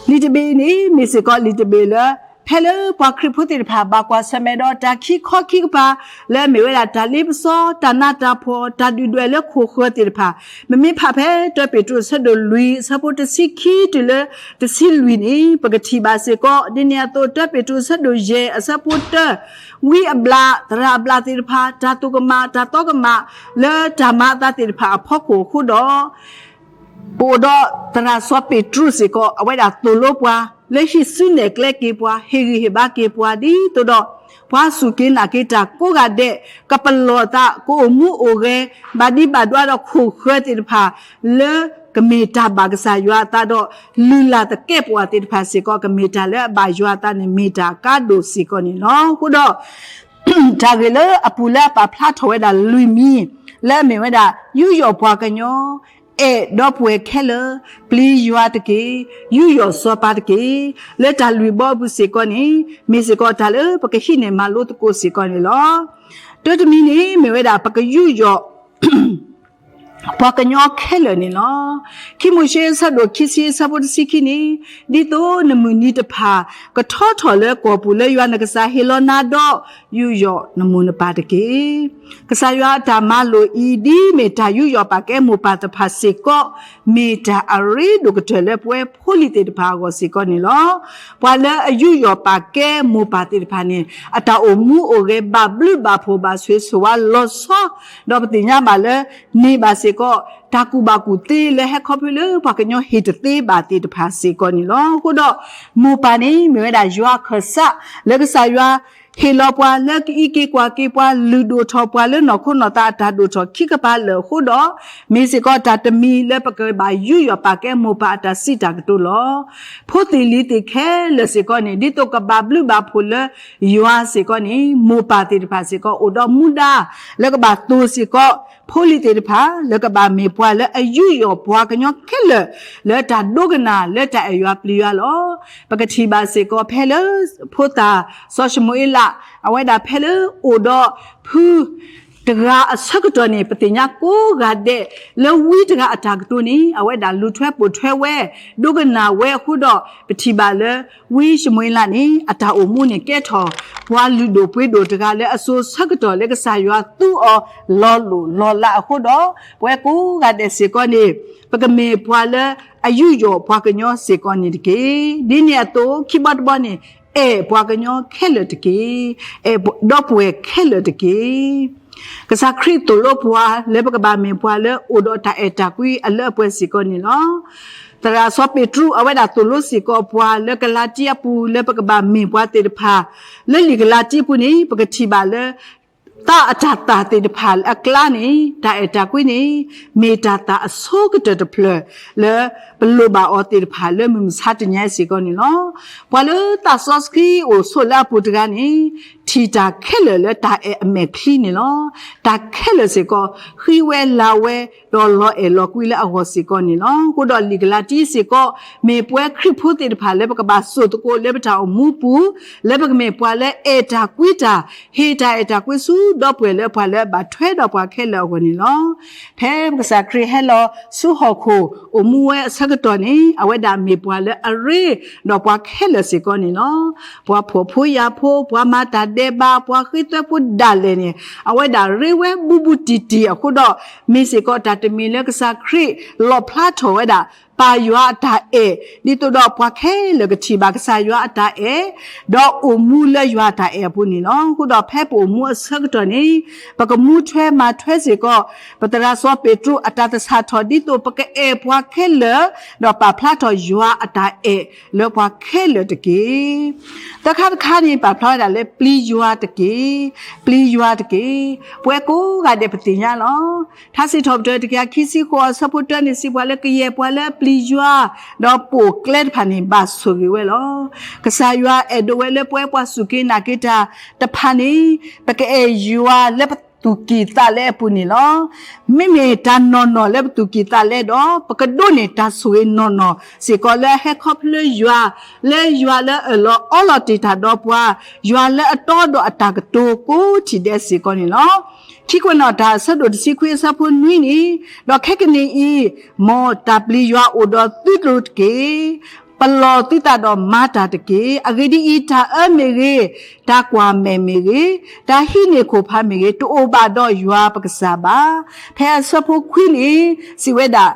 လံာ်တဘ့ၣ်အံၤန့ၣ် မ့ၢ်စ့ၢ်ကီးလံာ်တဘ့ၣ်လၢ ဖဲလၢပှၤခရံာ်ဖိသ့ၣ်တဖၣ် ဘၣ်ကွၢ်ဆၢၣ်မဲာ်ဒီးတၢ်ခံခီခံကပၤ လၢအမ့ၢ်ဝဲဒၣ်တၢ်လ့ပစီ, တၢ်နးတၢ်ဖှီၣ်, တၢ်ဒုၣ်ဒွဲၣ်လၢခိၣ်ဃၢၤသ့ၣ်တဖၣ်, ပမ့ၢ်ဖးဖဲတၢပ့းတရူးအဆၢဒိၣ်လွံၢ်အဆၢဖိတဆံခံတုၤလၢတဆံလွံၢ်န့ၣ် ပကထံၣ်ဘၣ်စ့ၢ်ကီး ဒ်န့ၣ်အသိး တၢပ့းတရူးအဆၢဒိၣ်ယဲၢ်အဆၢဖိတၢ, ဝံအဘျး သရၣ်အဘျးသ့ၣ်တဖၣ် တၢ်သူၣ်ကမၣ် တၢ်သီကမၣ် လၢတၢ်မၤအသးသ့ၣ်တဖၣ်အဖီခိၣ်အဃိဒီး ပအိၣ်ဒီးသရၣ်စီၤပ့းတရူးစ့ၢ်ကီး အဝဲဒၣ်သိၣ်လိပှၤ လၢဟံးစုနဲၣ်ကျဲက့ၤပှၤ ဟ့ၣ်ဂံၢ်ဟ့ၣ်ဘါက့ၤပှၤ ဒ်သိးဒီး ပှၤစူၢ်က့ၤနာ်က့ၤတၢ်ကိးဂၤဒဲး ကပလီၢ်သး ကအိၣ်မူအိၣ်ဂဲၤ ဘၣ်ဒံးဘၣ်ဒွါဒီးခိၣ်ဃၢၤသ့ၣ်တဖၣ် လၢ ကမ့ၢ်တၢ်ဘၣ်ကစၢ်ယွၤအသးဒီး လုၢ်လၢ်သကဲာ်ပဝးသ့ၣ်တဖၣ်စ့ၢ်ကီး ကမ့ၢ်တၢ်လၢအဘၣ်ယွၤအသးန့ၣ် မ့ၢ်တၢ်အကါဒိၣ်စ့ၢ်ကီးန့ၣ်လီၤ. အဃိဒီး တၢ်ဂ့ၢ်လၢအပူၤလၢအပာ်ဖျါထီၣ်ဝဲဒၣ်လွံၢ်မံၤ လၢအမ့ၢ်ဝဲဒၣ် ယူးယီၣ်ပှၤကညီ, အဲၣ်ဒီပုၢ်ဝဲၢ်ခဲလၢာ်, ပျံၤယွၤတက့ၢ်, ယူးယီၣ်စီၤပၤတက့ၢ်, လၢတၢ်လွံၢ်ဘီအပူၤစ့ၢ်ကီးန့ၣ် မ့ၢ်စ့ၢ်ကီးတၢ်လၢပကဟံးန့ၢ်မၤလိသကိးစ့ၢ်ကီးန့ၣ်လီၤ. တၢတမံၤန့ၣ် မ့ၢ်ဝဲဒၣ်ပကယူးယီၣ် ပှၤကညီခဲလၢာ်န့ၣ်လီၤ. ခံမိၤၡ့အဆၢဒိၣ်ခံဆံအဆၢဖိတဆံခံန့ၣ်, ဒ်သိးနမုၢ်နံၤတဖၣ် ကထီထီၣ်လၢကီၢ်ပူၤလၢယွၤနကစၢ်ဟ့ၣ်လီၤနၤဒီး ယူးယီၣ်နမိၢ်နပၢ်တက့ၢ်. ကစၢ်ယွၤအတၢ်မၤလိာ်အံၤ ဒ်မ့ၢ်တၢ်ယူးယီၣ်ပာ်ကဲမိၢ်ပၢ်တဖၣ်စ့ၢ်ကီး မ့ၢ်တၢ်အရ့ဒိၣ်ကတၢၢ်လၢပဝဲဖိလံၤသ့ၣ်တဖၣ်အဂီၢ်စ့ၢ်ကီးန့ၣ်လီၤ. ပှၤလၢအယူးယီၣ်ပာ်ကဲမိၢ်ပၢ်သ့ၣ်တဖၣ်န့ၣ် အတၢ်အိၣ်မူအိၣ်ဂဲၤဘၣ်ဘျုးဘၣ်ဖှိၣ်ဘၣ်ဆိၣ်ဂ့ၤဆိၣ်ဝါလီၤဆီ, ဒီးပသ့ၣ်ညါဘၣ်လၢ န့ၢ်ဘၣ်စ့ၢ်ကီး တၢ်ကူၣ်ဘၣ်ကူၣ်သ့လၢဟဲခီဖျိလၢပှၤကညီဟ့ၣ်တသ့ဘၣ်သ့ၣ်တဖၣ်စ့ၢ်ကီးန့ၣ်လီၤ. အဃိဒီး မိၢ်ပၢ်န့ၣ် မ့ၢ်ဝဲဒၣ်ယွၤခၢၣ်စး လၢကစၢ်ယွၤဟ့ၣ်လီၤပှၤလၢကအံးက့ၤကွၢ်က့ၤပှၤ လုၢ်ဒိၣ်ထီၣ်ပှၤလၢနီၢ်ခိနီၢ်သးအတၢ်ဒိၣ်ထီၣ်ခံကပၤလၢာ်အဃိဒီး မ့ၢ်စ့ၢ်ကီးတၢ်တမံၤလၢပကဘၣ်ယူးယီၣ်ပာ်ကဲမိၢ်ပၢ်အတၢ်စံးတၢ်ကတိၤလီၤ. ဖိသ့ၣ်လံၤသ့ၣ်ခဲလၢာ်စ့ၢ်ကီးန့ၣ် ဒ်သိးကဘၣ်ဘျုးဘၣ်ဖှိၣ်လၢယွၤစ့ၢ်ကီးန့ၣ် မိၢ်ပၢ်သ့ၣ်တဖၣ်စ့ၢ်ကီး အိၣ်ဒီးမူဒါ လၢကဘၣ်သိၣ်စ့ၢ်ကီး ဖိလံၤသ့ၣ်တဖၣ် လၢကဘၣ်မ့ၢ်ပှၤလၢအယူးယီၣ်ပှၤကညီခဲလၢာ် လၢတၢ်ဒိကနၣ်လၢတၢ်အဲၣ်ယွၤပျံၤယွၤလီၤ. ပကထံၣ်ဘၣ်စ့ၢ်ကီးဖဲလၢ ဖိသၣ်စီၤၡမူၤအ့လး အဝဲဒၣ်ဖဲလၢအိၣ်ဒီးဖု တဂၤအဆၢကတီၢ်န့ၣ် ပသ့ၣ်ညါကိးဂၤဒဲး လၢဝံတဂၤအတၢ်ကတိၤန့ၣ် အဝဲဒၣ်လူၤထွဲပိာ်ထွဲဝဲ ဒိကနၣ်ဝဲအဃိဒီး ပထံၣ်ဘၣ်လၢ ဝံၡမူၤအ့လးန့ၣ် အတၢ်အိၣ်မူန့ၣ်ကဲထီၣ် ပှၤလုၢ်ဒိၣ်ပှ့ၤဒိၣ်တဂၤလၢအစိၤဆၢကတီၢ်လၢကစၢ်ယွၤသူအီၤလီၤလိၢ်လီၤလးအဃိဒီး ပဝဲကိးဂၤဒဲးစ့ၢ်ကီးန့ၣ် ပကမ့ၢ်ပှၤလၢအယူးယီၣ်ပှၤကညီစ့ၢ်ကီးန့ၣ်တက့ၢ်. ဒ်န့ၣ်အသိး ခံဘီတဘီန့ၣ် အဲၣ်ပှၤကညီခဲလၢာ်တက့ၢ်. အဲၣ်ဒီပုၢ်ဝဲၢ်ခဲလၢာ်တက့ၢ်. ကစၢ်ခရံာ်သိၣ်လိပှၤလၢပကဘၣ်မ့ၢ်ပှၤလၢအိၣ်ဒီးတၢ်အဲၣ်တၢ်ကွံအလၢအပှဲၤစ့ၢ်ကီးန့ၣ်လီၤ. သရၣ်စီၤပ့းတရူး အဝဲဒၣ်သိၣ်လိစ့ၢ်ကီးပှၤလၢကလၤတံအပူၤလၢပကဘၣ်မ့ၢ်ပှၤသ့ၣ်တဖၣ် လၢလံာ်ကလၤတံအပူၤန့ၣ် ပကထံၣ်ဘၣ်လၢ သးအတၢ်သၣ်သ့ၣ်တဖၣ်အကျါန့ၣ် တၢ်အဲၣ်တၢ်ကွံန့ၣ် မ့ၢ်တၢ်သၣ်အဆိကတၢၢ်တဖျၢၣ်လၢ ပလိၣ်ဘၣ်အီၤသ့ၣ်တဖၣ်လၢမုၢ်မဆါတနံၤအံၤစ့ၢ်ကီးန့ၣ်လီၤ. ပှၤလၢသးစီဆှံအိၣ်ဆိးလၢအပူၤတဂၤန့ၣ် ထံၣ်တၢ်ခဲလၢာ်လၢတၢ်အဲၣ်အမဲာ်ချံန့ၣ်လီၤ. တၢ်ခဲလၢာ်စ့ၢ်ကီး ဃံဝဲလၤဝဲ ဒီးလီၤအဲၣ်လီၤကွံလၢအဂီၢ်စ့ၢ်ကီးန့ၣ်လီၤ. အဃိဒီးလံာ်ကလၤတံစ့ၢ်ကီး မ့ၢ်ပဝဲခရံာ်ဖိသ့ၣ်တဖၣ်လၢပကဘၣ်စိာ်သကိးလၢပတၢ်အိၣ်မူပူၤ လၢပကမ့ၢ်ပှၤလၢအဲၣ်တၢ်ကွံတၢ် ဟ့ၣ်တၢ်အဲၣ်တၢ်ကွံဆူဒီပုၢ်ဝဲၢ်လၢပှၤလၢအဘၣ်ထွဲဒီးပှၤခဲလၢာ်အဂီၢ်န့ၣ်လီၤ. ဖဲကစၢ်ခရံာ်ဟဲလီၤဆူဟီၣ်ခိၣ်အိၣ်မူဝဲအဆၢကတီၢ်န့ၣ် အဝဲဒၣ်မ့ၢ်ပှၤလၢအရ့ဒီးပှၤခဲလၢာ်စ့ၢ်ကီးန့ၣ်လီၤ. ပှၤဖှီၣ်ဖိယာ်ဖိ, ပှၤမၤတၢ်ဒဲးဘး, ပှၤဃ့သွဲဖိဒၣ်လဲာ်န့ၣ် အဝဲဒၣ်ရ့ဝဲဘူးဘူးတံၢ်တံၢ်အဃိဒီး မ့ၢ်စ့ၢ်ကီးတၢ်တမံၤလၢကစၢ်ခရံာ်လီၣ်ဖျါထီၣ်ဝဲဒၣ် ပၢ်ယွၤအတၢ်အဲၣ် ဒ်သိးဒီးပှၤခဲလၢာ်ကထံၣ်ဘၣ်ကစၢ်ယွၤအတၢ်အဲၣ် ဒီးအိၣ်မူလၢယွၤအတၢ်အဲၣ်အပူၤန့ၣ်လီၤ. အဃိဒီးဖဲပအိၣ်မူအဆၢကတီၢ်န့ၣ် ပကမူထွဲမၤထွဲစ့ၢ်ကီး ပသရၣ်စီၤပ့းတရူးအတၢ်သဆၣ်ထီၣ် ဒ်သိးပကအဲၣ်ပှၤခဲလၢာ် ဒီးပာ်ဖျါထီၣ်ယွၤအတၢ်အဲၣ်လၢပှၤခဲလၢာ်တက့ၢ်. သၢခါတခါန့ၣ် ပာ်ဖျါဝဲဒၣ်လၢပျံၤယွၤတက့ၢ်, ပျံၤယွၤတက့ၢ်. ပဝဲကိးဂၤဒဲးပသ့ၣ်ညါလီၤ. ထါစံးထီၣ်ပတြၢၤတကယၤခံဆံဃိးအဆၢဖိတၢန့ၣ် စံးပှၤလၢကယဲၢ်ပှၤလၢအပျံၤယွၤ ဒီးပိာ်ကျဲတဖၣ်န့ၣ် ဘၣ်ဆိၣ်ဂ့ၤဝဲလီၤ. ကစၢ်ယွၤအဲၣ်ဒိးဝဲလၢပဝဲပှၤစူၢ်က့ၤနာ်က့ၤတၢ်တဖၣ်န့ၣ် ပကအဲၣ်ယွၤလၢပသူၣ်ကံၢ်သးလဲအပူၤန့ၣ်လီၤ. မ့မ့ၢ်တၢ်နီၢ်နီၢ်လၢပသူၣ်ကံၢ်သးလဲဒီး ပကဒိးန့ၢ်တၢ်ဆိၣ်ဂ့ၤနီၢ်နီၢ်စ့ၢ်ကီးလၢအဟဲခီဖျိယွၤ, လၢယွၤလၢအၢၣ်လီၤအီလီၤတ့ၢ်တၢ်ဒီးပှၤ, ယွၤလၢအတီဒီးအတၢ်ကတိၤကိးထံၣ်ဒဲးစ့ၢ်ကီးန့ၣ်လီၤ. ခံကွဲးနီၣ်တၢ်အဆၢဒိၣ်တဆံခွံအဆၢဖိနွံန့ၣ်, ဒီးခဲကနံၣ်အံၤ, မ်တၢ်ပျံၤယွၤအိၣ်ဒီးသုတက့ၢ်. ပလီၢ်သုသးဒီးမၤတၢ်တက့ၢ်. အဂ့ၢ်ဒ်အံၤ, တၢ်အၢမ့ၢ်ဂ့ၤ, တၢ်ကွၢ်မဲာ်မ့ၢ်ဂ့ၤ, တၢ်ဟံးန့ၢ်ခိၣ်ဖးမ့ၢ်ဂ့ၤ, တအိၣ်ဘၣ်ဒီးယွၤပကစၢ်ဘၣ်. ဖဲအဆၢဖိခွံန့ၣ် စံးဝဲဒၣ်,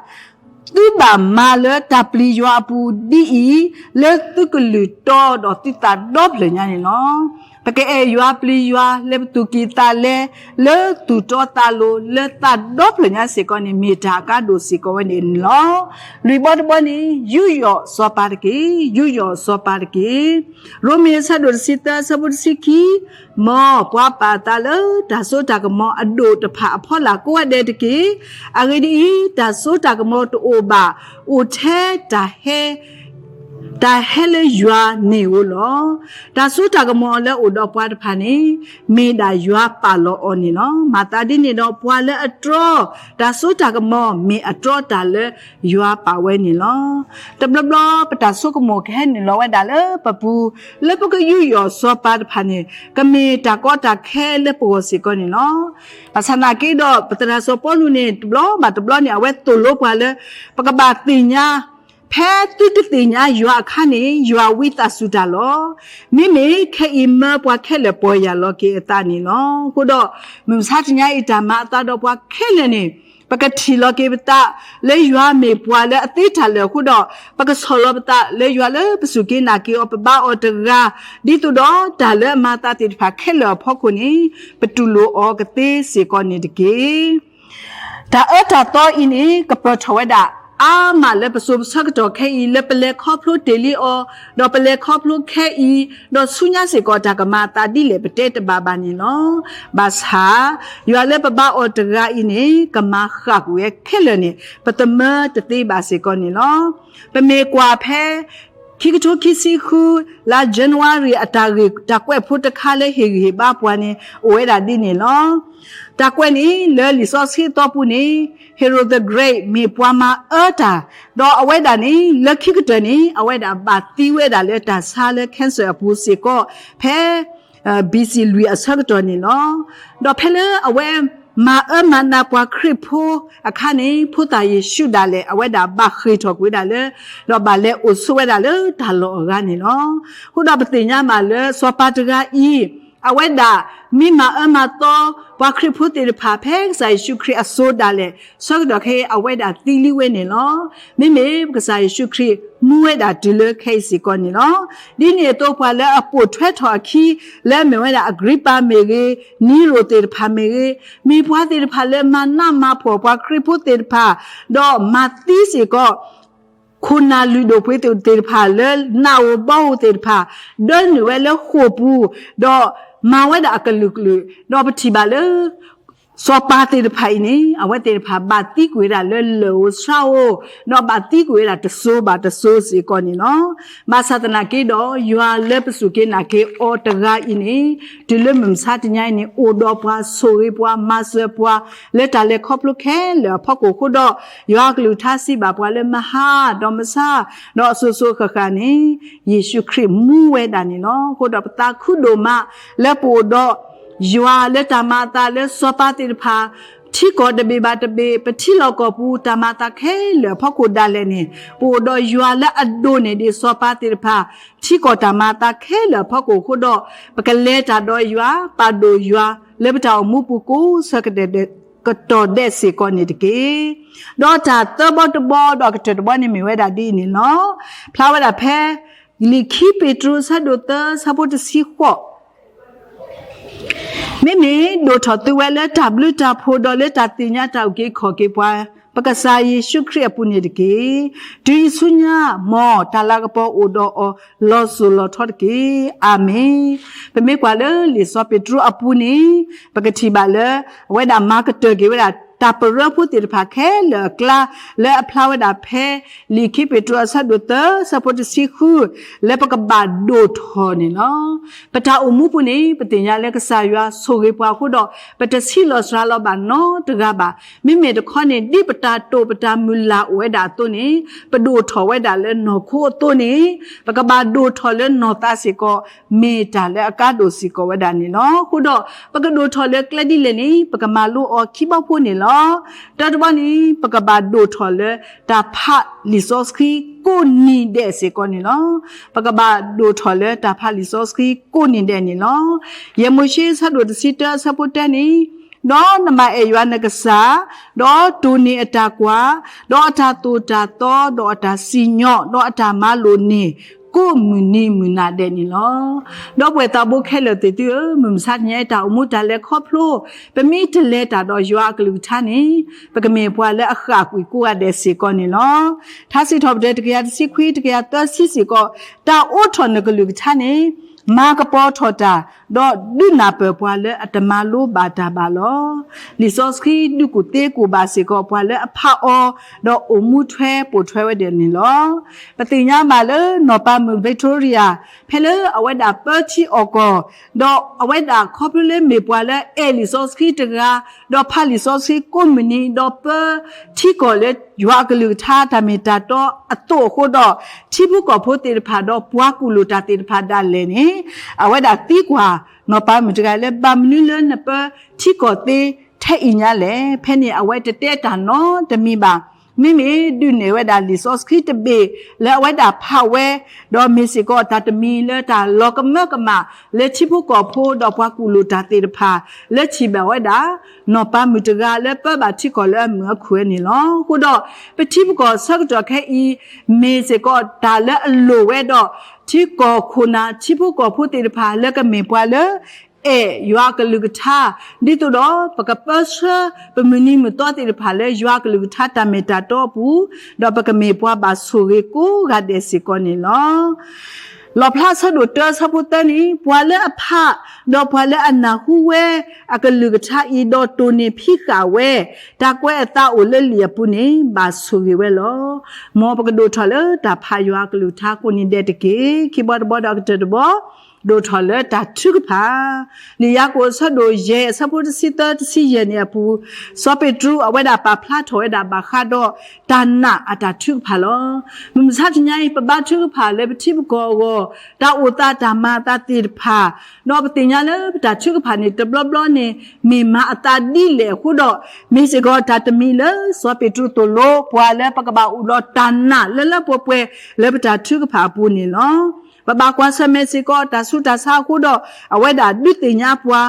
သုဘၣ်မၤလၢတၢ်ပျံၤယွၤအပူၤဒ်အံၤ, လၢသုကလုၢ်တီဒီးသုသးဒီဖျၢၣ်ညါန့ၣ်လီၤ. ပကအဲၣ်ယွၤပျံၤယွၤ လၢပသူၣ်ကံၢ်သးလဲ, လၢသူၣ်တီသးလိၤ လၢသးဒီဖျၢၣ်ညါစ့ၢ်ကီးန့ၣ် မ့ၢ်တၢ်အကါဒိၣ်စ့ၢ်ကီးဝဲန့ၣ်လီၤ. လွံၢ်ဘီတဘီန့ၣ် ယူးယီၣ်စီၤပၤတက့ၢ်, ယူးယီၣ်စီၤပၤတက့ၢ်. ရိမ့ၤအဆၢဒိၣ်တဆံသၢ အဆၢဖိတဆံခံ, မ်ပှၤပာ်အသးလၢတၢ်စိတၢ်ကမီၤအဒိၣ်တဖၣ်အဖီလာ်ကိးဂၤဒဲးတက့ၢ်. အဂ့ၢ်ဒ်အံၤ, တၢ်စိတၢ်ကမီၤတအိၣ်ဘၣ်, အိၣ်ထဲတၢ်ဟဲ တၢ်ဟဲလၢယွၤန့ၣ်ဧိၤလီၤ. တၢ်စိတၢ်ကမီၤလၢအိၣ်ဒီးပှၤတဖၣ်န့ၣ် မ့ၢ်ဒၣ်ယွၤပာ်လီၤအီၤန့ၣ်လီၤ. မၤသးဒ်န့ၣ်ဒီး ပှၤလၢအတြီ တၢ်စိတၢ်ကမီၤ မ့ၢ်အတြီတၢ်လၢယွၤပာ်ဝဲန့ၣ်လီၤ. တဘျီဘျီပတၢ်ဆိကမိၣ်ကဟဲနုာ်လီၤဝဲဒၣ်လၢပပူၤ, လၢပကယူးယီၣ်စီၤပၤတဖၣ်န့ၣ် ကမ့ၢ်တၢ်ကီတၢ်ခဲလၢပဂီၢ်စ့ၢ်ကီးန့ၣ်လီၤ. ဘၣ်ဆၣ်သနာ်က့ဒီး ပသရၣ်စီၤပီလူးန့ၣ် တဘျီဘၣ်တဘျီန့ၣ် အဝဲသိၣ်လိပှၤလၢ ပကဘၣ်သ့ၣ်ညါ ဖဲသုတသ့ၣ်ညါယွၤအခါန့ၣ် ယွၤဝံသးစူၤတၢ်လီၤ. မ့မ့ၢ်ခဲအံၤမၢပှၤခဲလၢာ်ပီၢ်ယၢ်လီၤက့ၤအသးန့ၣ်လီၤ. အဃိဒီး မုၢ်မဆါတနံၤအံၤ တၢ်မၤအသးဒီးပှၤခဲလၢာ်န့ၣ် ပကထံၣ်လီၤက့ၤပသး လၢယွၤမ့ၢ်ပှၤလၢအသ့တၢ်လၢာ်အဃိဒီး ပကဆီၣ်လီၤပသးလၢယွၤလၢပစူၢ်က့ၤနာ်က့ၤအီၤ ပဘါအီၤတဂၤ, ဒ်သိးဒီးတၢ်လၢအမၤအသးသ့ၣ်တဖၣ်ခဲလၢာ်အဖီခိၣ်န့ၣ် ပတူၢ်လိာ်အီၤကသ့စ့ၢ်ကီးန့ၣ်တက့ၢ်. တၢ်အၢတၢ်သီအံၤန့ၣ် ကပၢၢ်ထီၣ်ဝဲဒၣ် အါမးလၢပစိၤပဆၢကတီၢ်ခဲအံၤ လၢပလဲၤခီဖျိတ့ၢ်လံအီၤ, ဒီးပလဲၤခီဖျိခဲအံၤ, ဒီးဆူညါစ့ၢ်ကီးတၢ်ကမၤအသးဒ်လဲၣ် ပတဲတဘၣ်ဘၣ်န့ၣ်လီၤ. ဘၣ်ဆၣ် ယွၤလၢပဘါအီၤတဂၤအံၤန့ၣ် ကမၤဃၣ်ကွံာ်ဝဲခဲလၢာ်န့ၣ် ပသမၢတသ့ဘၣ်စ့ၢ်ကီးန့ၣ်လီၤ. ပမ့ၢ်ကွၢ်ဖဲ ခံကထိခံဆံဃု လါ January အတၢ်ဂ့ၢ်တၢ်ကွဲးဖိတခါလၢဟ့ၣ်ဂံၢ်ဟ့ၣ်ဘါပှၤန့ၣ် အိၣ်ဝဲဒၣ်ဒ်န့ၣ်လီၤ. တၢ်ကွဲးန့ၣ် လၢလံာ်စီဆှံအသီပူၤန့ၣ် Herod the Great မ့ၢ်ပှၤမၤအၢတၢ်, ဒီးအဝဲဒၣ်န့ၣ် လၢခံကတၢၢ်န့ၣ် အဝဲဒၣ်ဘၣ်သံဝဲဒၣ်လၢတၢ်ဆါလၢ cancer အပူၤစ့ၢ်ကီး ဖဲ BC လွံၢ်အဆၢကတီၢ်န့ၣ်လီၤ. ဒီးဖဲလၢအဝဲမၤအၢမၤနးပှၤခရံာ်ဖိအခါန့ၣ် ဖိသၣ်ယ့ၣ်ၡူးဒၣ်လဲာ် အဝဲဒၣ်ဘၣ်ဃ့ၢ်ထီၣ်ကွံာ်ဝဲဒၣ်လၢ ဒီးဘၣ်လဲၤအိၣ်ဆိးဝဲဒၣ်လၢတၢ်လီၢ်အဂၤန့ၣ်လီၤ. အဃိဒီးပသ့ၣ်ညါဘၣ်လၢစီၤပၤတဂၤအံၤ အဝဲဒၣ်မ့ၢ်မၤအၢမၤသီ ပှၤခရံာ်ဖိသ့ၣ်တဖၣ် ဖဲကစၢ်ယ့ၣ်ၡူးခရံာ်အစိၤဒၣ်လဲာ် ဆၢကတီၢ်ခဲအံၤ အဝဲဒၣ်သံလံဝဲန့ၣ်လီၤ. မ့မ့ၢ်ကစၢ်ယ့ၣ်ၡူးခရံာ်မူဝဲဒၣ်တုၤလၢခဲအံၤစ့ၢ်ကီးန့ၣ်လီၤ. ဒ်န့ၣ်အသိးပှၤလၢအပိာ်ထွဲထီၣ်အခံ လၢမ့ၢ်ဝဲဒၣ်အကရံပၤမ့ၢ်ဂ့ၤ, နံၤရိၣ်သ့ၣ်တဖၣ်မ့ၢ်ဂ့ၤ, မ့ၢ်ပှၤသ့ၣ်တဖၣ်လၢမၤနးမၤဖှီၣ်ပှၤခရံာ်ဖိသ့ၣ်တဖၣ်, ဒီးမၤသံစ့ၢ်ကီး ခိၣ်နၢ်လုၢ်ဒိၣ်ပှ့ၤဒိၣ်သ့ၣ်တဖၣ်လၢနးဧိၤဘီဧိၤသ့ၣ်တဖၣ် ဒၢနုာ်ဝဲလၢဃိာ်ပူၤ, ဒီးမၤဝဲဒၣ်အကလုာ်ကလုာ်, ဒီးပထံၣ်ဘၣ်လၢ စီၤပၤသ့ၣ်တဖၣ်အံၤန့ၣ် အဝဲသ့ၣ်တဖၣ်ဘၣ်သံကွံာ်ဝဲဒၣ်လၢလၢၢ်ဧိၤဆှါဧိၤ, ဒီးဘၣ်သံကွံာ်ဝဲဒၣ်တစိၤဘၣ်တစိၤစ့ၢ်ကီးန့ၣ်လီၤ. ဘၣ်ဆၣ်သနာ်က့ဒီး ယွၤလၢပစူၢ်က့ၤနာ်က့ၤအီၤတဂၤအံၤန့ၣ် တုၤလၢမုၢ်မဆါတနံၤအံၤန့ၣ် အိၣ်ဒီးပှၤဆိၣ်ဂ့ၤပှၤမၤစၢၤပှၤ လၢတၢ်လဲၤခီဖျိခဲလၢာ်အဖီခိၣ်အဃိဒီး ယွၤအကလုၢ်ကထါစံးဘၣ်ပှၤလၢမဟါဒီးမဆါ ဒီးအစိၤစိၤဃၣ်ဃၣ်န့ၣ် ယ့ၣ်ၡူးခရံာ်မူဝဲဒၣ်န့ၣ်လီၤ. အဃိဒီးပသးခုဒိၣ်မးလၢပအိၣ်ဒီး ယွၤလၢတၢ်မၤအသးလၢစီၤပၤသ့ၣ်တဖၣ် ထံကီၢ်တဘ့ၣ်ဘၣ်တဘ့ၣ် ပထံလီၢ်ကီၢ်ပူၤတၢ်မၤအသးခဲလၢာ်အဖီခိၣ်ဒၣ်လဲာ်န့ၣ် ပအိၣ်ဒီးယွၤလၢအဒိၣ်န့ၢ်ဒံးစီၤပၤသ့ၣ်တဖၣ် ထံကီၢ်တၢ်မၤအသးခဲလၢာ်အဖီခိၣ်အဃိဒီး ပကလဲၤတၢ်ဒီးယွၤ ပာ်ဒိၣ်ယွၤ လၢပတၢ်အိၣ်မူပူၤကိးဆၢကတီၢ်ဒဲးစ့ၢ်ကီးန့ၣ်တက့ၢ်. ဒီးတၢ်သၢဘီတဘီဒီးအကတၢၢ်တဘီန့ၣ်မ့ၢ်ဝဲဒၣ်ဒ်အံၤန့ၣ်လီၤ. ဖျါဝဲဒၣ်ဖဲ လံာ်ခံပ့းတရူးအဆၢဒိၣ်သၢအဆၢဖိတဆံဃိး မ့မ့ၢ်ဒိၣ်ထီၣ်သုဝဲလၢတၢ်ဘျုးတၢ်ဖှိၣ်ဒီးလၢတၢ်သ့ၣ်ညါတၢ်အုၣ်က့ၤခီၣ်က့ၤပှၤ ပကစၢ်ယ့ၣ်ၡူးခရံာ်အပူၤန့ၣ်တက့ၢ်. တုၤအံၤဆူညါ မ်တၢ်လၤကပီၤအိၣ်ဒီးအီၤလီၤစိၤလီၤထီတက့ၢ်. အၤမ့ၣ်. ပမ့ၢ်ကွၢ်လၢလံာ်စီၤပ့းတရူးအပူၤန့ၣ် ပကထံၣ်ဘၣ်လၢ အဝဲဒၣ်မၤကတၢၢ်က့ၤဝဲဒၣ် တၢ်ပရၢဖိသ့ၣ်တဖၣ်ခဲလၢာ်အကျါ လၢအဖျါဝဲဒၣ်ဖဲ လံာ်ခံပ့းတရူးအဆၢဒိၣ်သၢ အဆၢဖိတဆံဃု လၢပကဘၣ်ဒိၣ်ထီၣ်န့ၣ်လီၤ. ပတၢ်အိၣ်မူပူၤန့ၣ် ပသ့ၣ်ညါလၢကစၢ်ယွၤဆိၣ်ဂ့ၤပှၤအဃိဒီး ပတဆံးလီၤစှၤလီၤဘၣ်နီတဂၤဘၣ်. မ့မ့ၢ်တခီန့ၣ် ဒ်ပတၢ်တိာ်ပတၢ်မုၢ်လၢ်အိၣ်ဝဲဒၣ်အသိးန့ၣ် ပဒိၣ်ထီၣ်ဝဲဒၣ်လၢနီၢ်ခိအသိးန့ၣ် ပကဘၣ်ဒိၣ်ထီၣ်လၢနီၢ်သးစ့ၢ်ကီး မ့ၢ်တၢ်လၢအကါဒိၣ်စ့ၢ်ကီးဝဲဒၣ်န့ၣ်လီၤ. အဃိဒီး ပကဒိၣ်ထီၣ်လၢကျဲဒ်လဲၣ်န့ၣ် ပကမၤလိအီၤခံဘီဖိန့ၣ်လီၤ. တၢတဘီန့ၣ် ပကဘၣ်ဒိၣ်ထီၣ်လၢတၢ်ဖးလံာ်စီဆှံကိးနံၤဒဲးစ့ၢ်ကီးန့ၣ်လီၤ. ပကဘၣ်ဒိၣ်ထီၣ်လၢတၢ်ဖးလံာ်စီဆှံကိးနံၤဒဲးန့ၣ်လီၤ. ယဲၢ်မိၤၡ့အဆၢဒိၣ်တဆံတၢအဆၢဖိတၢန့ၣ် ဒီးနဘၣ်အဲၣ်ယွၤနကစၢ်, ဒီးတိၢ်န့ၢ်အတၢ်ကွၢ်, ဒီးအတၢ်သိၣ်တၢ်သီ, ဒီးအတၢ်စံၣ်ညီၣ်, ဒီးအတၢ်မၤလိာ်န့ၢ် ကိးမုၢ်နံၤမုၢ်နၤဒဲးန့ၣ်လီၤ. ဒီပုၢ်ဝဲၢ်သးဘိခဲလၢာ်သ့ၣ်သုဧၢ, မုၢ်မဆါတနံၤအံၤ တၢ်အိၣ်မူတၢ်လဲၤခီဖျိ ပမ့ၢ်တလဲၤတၢ်ဒီးယွၤအကလုၢ်ကထါန့ၣ် ပကမ့ၢ်ပှၤလၢအဃၣ်ကွံာ်ကိးဂၤဒဲးစ့ၢ်ကီးန့ၣ်လီၤ. ထါစံးထီၣ်ပတြၢၤ တကယၤတဆံခွံ တကယၤသၢဆံစ့ၢ်ကီး, တၢ်အိးထီၣ်နကလုၢ်ကထါန့ၣ် မၤကပီၤထီၣ်တၢ်, ဒီးဒုးနၢ်ပၢၢ်ပှၤလၢအတမၤလိဘၣ်တၢ်ဘၣ်လီၤ. လံာ်စီဆှံဒုးကူၣ်သ့ကူၣ်ဘၣ်စ့ၢ်ကီး ပှၤလၢအဖးအီၤ, ဒီးအိၣ်မူထွဲပိာ်ထွဲဝဲဒၣ်န့ၣ်လီၤ. ပသ့ၣ်ညါဘၣ်လၢနီၢ်ပၤမုၣ် Victoria ဖဲလၢအဝဲဒၣ်ပၢထံအီၣ်ကီၢ်, ဒီးအဝဲဒၣ်ခီဖျိလၢမ့ၢ်ပှၤလၢအဲၣ်လံာ်စီဆှံတဂၤ, ဒီးဖးလံာ်စီဆှံကိးမုၢ်နံၤ, ဒီးပၢထံကီၢ်လၢယွၤအကလုၢ်ကထါတၢ်မ့ၢ်တၢ်တီအသိးအဃိဒီး, ထံဖိကီၢ်ဖိသ့ၣ်တဖၣ်ဒီးပှၤကူၣ်လိာ်တၢ်သ့ၣ်တဖၣ်ဒၣ်လဲာ်န့ၣ်, အဝဲဒၣ်သံကွၢ် နီၢ်ပၤမုၣ်တဂၤလၢ ဘၣ်မနုၤလၢနပၢထံကီၢ်သ့ထဲအံၤညါလဲၣ်. ဖဲန့ၣ်အဝဲတတဲတၢ်နီတမံၤဘၣ်. မ့မ့ၢ်ဒုးနဲၣ်ဝဲဒၣ်လံာ်စီဆှံတဘ့ၣ်လၢအဝဲဒၣ်ဖးဝဲ, ဒီးမ့ၢ်စ့ၢ်ကီးတၢ်တမံၤလၢတၢ်လီၤကမၢကမၣ်လၢထံဖိကီၢ်ဖိဒီးပှၤကူၣ်လိာ်တၢ်သ့ၣ်တဖၣ် လၢထံၣ်ဘၣ်ဝဲဒၣ် နီၢ်ပၤမုၣ်တဂၤလၢပၢဘၣ်ထံကီၢ်လၢအမုာ်အခုၣ်န့ၣ်လီၤ. အဃိဒီး ပထံပကီၢ်ဆၢကတီၢ်ခဲအံၤ မ့ၢ်စ့ၢ်ကီးတၢ်လၢအလိၣ်ဝဲဒီး ထံကီၢ်ခိၣ်နၢ်ထံဖိကီၢ်ဖိသ့ၣ်တဖၣ်လၢကမ့ၢ်ပှၤလၢ အဲၣ်ယွၤကလုၢ်ကထါ, ဒ်သိးဒီးပကပၢဆှၢပမုၢ်နံၤမုၢ်သီသ့ၣ်တဖၣ်လၢယွၤကလုၢ်ကထါတၢ်မ့ၢ်တၢ်တီအပူၤ, ဒီးပကမ့ၢ်ပှၤဘၣ်ဆိၣ်ဂ့ၤကိးဂၤဒဲးစ့ၢ်ကီးန့ၣ်လီၤ. လီၣ်ဖျါအဆၢဒိၣ်တၢအဆၢဖိသၢန့ၣ်, ပှၤလၢအဖး, ဒီးပှၤလၢအနၢ်ဟူဝဲအကလုၢ်ကထါအံၤ ဒီးတိၢ်န့ၢ်ဖံးဃာ်ဝဲ, တၢ်ကွဲးအသးအိၣ်လၢလံာ်အပူၤန့ၣ် ဘၣ်ဆိၣ်ဂ့ၤဝဲလီၤ. မ်ပကဒိၣ်ထီၣ်လၢတၢ်ဖးယွၤအကလုၢ်ကထါကိးနံၤဒဲးတက့ၢ်. ခံဘီတဘီဒီးအကတၢၢ်တဘီ ဒိၣ်ထီၣ်လၢတၢ်ထုကဖၣ်. လံာ်ယၤကိာ်အဆၢဒိၣ်ယဲၢ်အဆၢဖိတဆံသၢတဆံယဲၢ်န့ၣ်အပူၤ, စီၤပ့းတရူးအဝဲဒၣ်ပာ်ဖျါထီၣ်ဝဲဒၣ်ဘၣ်ဃးဒီးတၢ်နာ်အတၢ်ထုကဖၣ်လီၤ. မုၢ်မဆါတနံၤအံၤ ပဘါထုကဖၣ်လၢပထံပကီၢ်အဂီၢ်, တၢ်အိၣ်သးတၢ်မၤအသးသ့ၣ်တဖၣ်, ဒီးပသ့ၣ်ညါလၢပတၢ်ထုကဖၣ်န့ၣ် တဘျီဘျီန့ၣ် မ့ၢ်မၤအသးဒ်လဲၣ်အဃိဒီး, မ့ၢ်စ့ၢ်ကီးတၢ်တမံၤလၢစီၤပ့းတရူးသိၣ်လိပှၤလၢပကဘၣ်အိၣ်ဒီးတၢ်နာ်လၢလၢပှဲၤပှဲၤလၢပတၢ်ထုကဖၣ်အပူၤန့ၣ်လီၤ. ပဘၣ်ကွၢ်ဆၢၣ်မဲာ်စ့ၢ်ကီးတၢ်ဆူးတၢ်ဆါအဃိဒီး, အဝဲဒၣ်ဒုးသ့ၣ်ညါပှၤ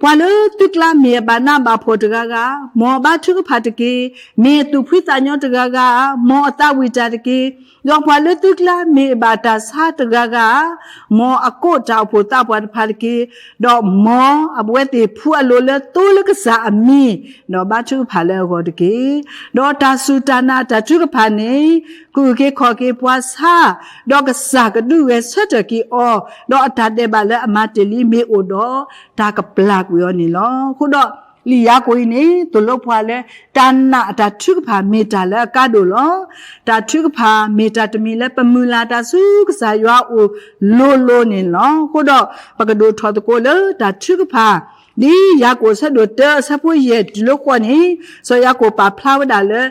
ပှၤလၢသုကျါမ့ၢ်အဘၣ်နးဘၣ်ဖှီၣ်တဂၤဂၤ, မ်အဘါထုကဖၣ်တက့ၢ်. မ့ၢ်အသူၣ်ဖှံသးညီတဂၤဂၤ, မ်အသးဝံၣ်တၢ်တက့ၢ်. ဒီးပှၤလၢသုကျါမ့ၢ်အဘၣ်တၢ်ဆါတဂၤဂၤ, မ်အကိးတၢ်အိၣ်ဖှိၣ်သးပှၢ်တဖၣ်တက့ၢ်. ဒီးမ်အဝဲသ့ၣ်ဖှူအလိၤလၢသိလၢကစၢ်အမံၤ, ဒီးဘါထုကဖၣ်လၢအဂီၢ်တက့ၢ်. ဒီးတၢ်စူၢ်တၢ်နာ်တၢ်ထုကဖၣ်န့ၣ် ကအုၣ်က့ၤခီၣ်က့ၤပှၤဆါ, ဒီးကစၢ်ကဒုးဂဲၤဆၢထၢၣ်က့ၤအီၤ, ဒီးအတၢ်ဒဲးဘးလၢအမၤတ့ၢ်လံမ့ၢ်အိၣ်ဒီး, တၢ်ကပျၢ်ကွံာ်အီၤန့ၣ်လီၤ. အဃိဒီး လံာ်ယၤကိာ်အံၤန့ၣ် သိၣ်လိပှၤလၢ တၢ်နာ်အတၢ်ထုကဖၣ်မ့ၢ်တၢ်လၢအကါဒိၣ်လီၤ. တၢ်ထုကဖၣ်မ့ၢ်တၢ်တမံၤလၢပမုၢ်လၢ်တၢ်ဆူကစၢ်ယွၤအအိၣ်လိၤလိၤန့ၣ်လီၤ. အဃိဒီး ပကဒိၣ်ထီၣ်သကိးလၢတၢ်ထုကဖၣ် ဒ်ယၤကိာ်အဆၢဒိၣ်တၢအဆၢဖိယဲၢ်တုၤလၢဃိးန့ၣ်, စီၤယၤကိာ်ပာ်ဖျါဝဲဒၣ်လၢ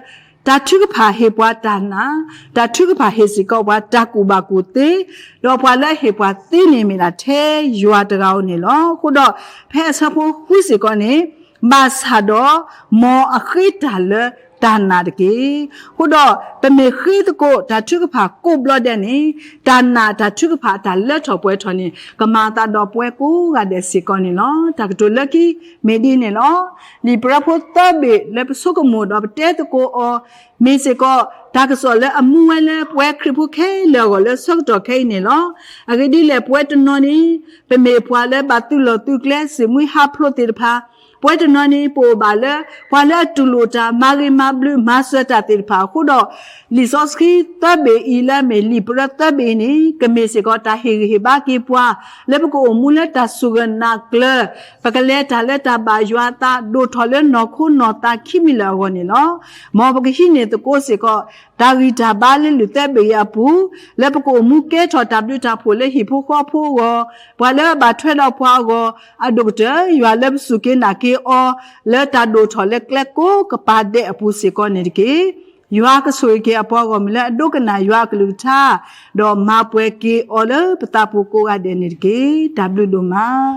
တၢ်ထုကဖၣ်ဟ့ၣ်ပှၤတၢ်နာ်, တၢ်ထုကဖၣ်ဟ့ၣ်စ့ၢ်ကီးပှၤတၢ်ကူၣ်ဘၣ်ကူၣ်သ့, ဒီးပှၤလၢအဟ့ၣ်ပှၤသ့န့ၣ်မ့ၢ်ဒၣ်ထဲယွၤတဂၤဧိၤန့ၣ်လီၤ. အဃိဒီး ဖဲအဆၢဖိဃုစ့ၢ်ကီးန့ၣ်, ဘၣ်ဆၣ်ဒီး မ်အဃ့တၢ်လၢတၢ်နာ်တက့ၢ်. အဃိဒီး ပမ့ၢ်ဃ့သကိးတၢ်ထုကဖၣ်ကိးဘျီဒဲးန့ၣ်, တၢ်နာ်တၢ်ထုကဖၣ်အတၢ်လၢထီၣ်ပှဲၤထီၣ်န့ၣ် ကမၤအသးဒီးပဝဲကိးဂၤဒဲးစ့ၢ်ကီးန့ၣ်လီၤ. တၢ်ကတိၤလၢခံ မ့ၢ်ဒ်န့ၣ်လီၤ. လံာ်ပြၢဖိသၢဘ့ၣ်လၢပဆိကမိၣ်ဒီးပတဲသကိးအီၤ, မ့ၢ်စ့ၢ်ကီး တၢ်ကစီၣ်လၢအမူဝဲလၢပဝဲခရံာ်ဖိခဲလၢာ်အဂီၢ်လၢဆၢကတီၢ်ခဲအံၤန့ၣ်လီၤ. အဂ့ၢ်ဒ်လဲၣ် ပဝဲတနီၤန့ၣ် ပမ့ၢ်ပှၤလၢဘၣ်သုးလီၢ်သုးကျဲ စံးမှံဟးဖျိးသ့ၣ်တဖၣ်, ပဝဲတနီၤန့ၣ် ပအိၣ်ဘၣ်လၢ ပှၤလၢအတူၢ်လိာ်တၢ် မၤဂ့ၤမၤဘျုးမၤစၢၤတၢ်သ့ၣ်တဖၣ်အဃိဒီး, လံာ်စီဆှံသၢဘ့ၣ်အံၤလၢအမ့ၢ်လံာ်ပြၢသၢဘ့ၣ်အံၤန့ၣ် ကမ့ၢ်စ့ၢ်ကီးတၢ်ဟ့ၣ်ဂံၢ်ဟ့ၣ်ဘါက့ၤပှၤ လၢပကအိၣ်မူလၢတၢ်စူၢ်ကနာ်ကျၢၤ, ပကလဲၤတၢ်လၢတၢ်ဘၣ်ယွၤအသး ဒိၣ်ထီၣ်လၢနီၢ်ခိနီၢ်သးခံမံၤလၢာ်အဂီၢ်န့ၣ်လီၤ. မ်ပကဟံးန့ၢ်သကိးစ့ၢ်ကီး တၢ်ဂံၢ်တၢ်ဘါလၢလံာ်သၢဘ့ၣ်အံၤအပူၤ, လၢပကအိၣ်မူကဲထီၣ်တၢ်ဘျုးတၢ်ဖှိၣ်လၢဟံၣ်ဖိဃီဖိအဂီၢ်, ပှၤလၢအဘၣ်ထွဲဒီးပှၤအဂီၢ်, အဒိၣ်ကတၢၢ် ယွၤလၢပစူၢ်က့ၤနာ်က့ၤအီၤ လၢတၢ်ဒိၣ်ထီၣ်လၢကျဲကိးကပၤဒဲးအပူၤစ့ၢ်ကီးန့ၣ်တက့ၢ်. ယွၤကဆိၣ်ဂ့ၤက့ၤအပှၤဂီၢ်မုၢ်လၢအဒိကနၣ်ယွၤအကလုၢ်ကထါ, ဒီးမၤပှဲၤက့ၤအီၤလၢပသးပူၤကိးဂၤဒဲးန့ၣ်တက့ၢ်. တၢ်ဘျုးဒိၣ်မး.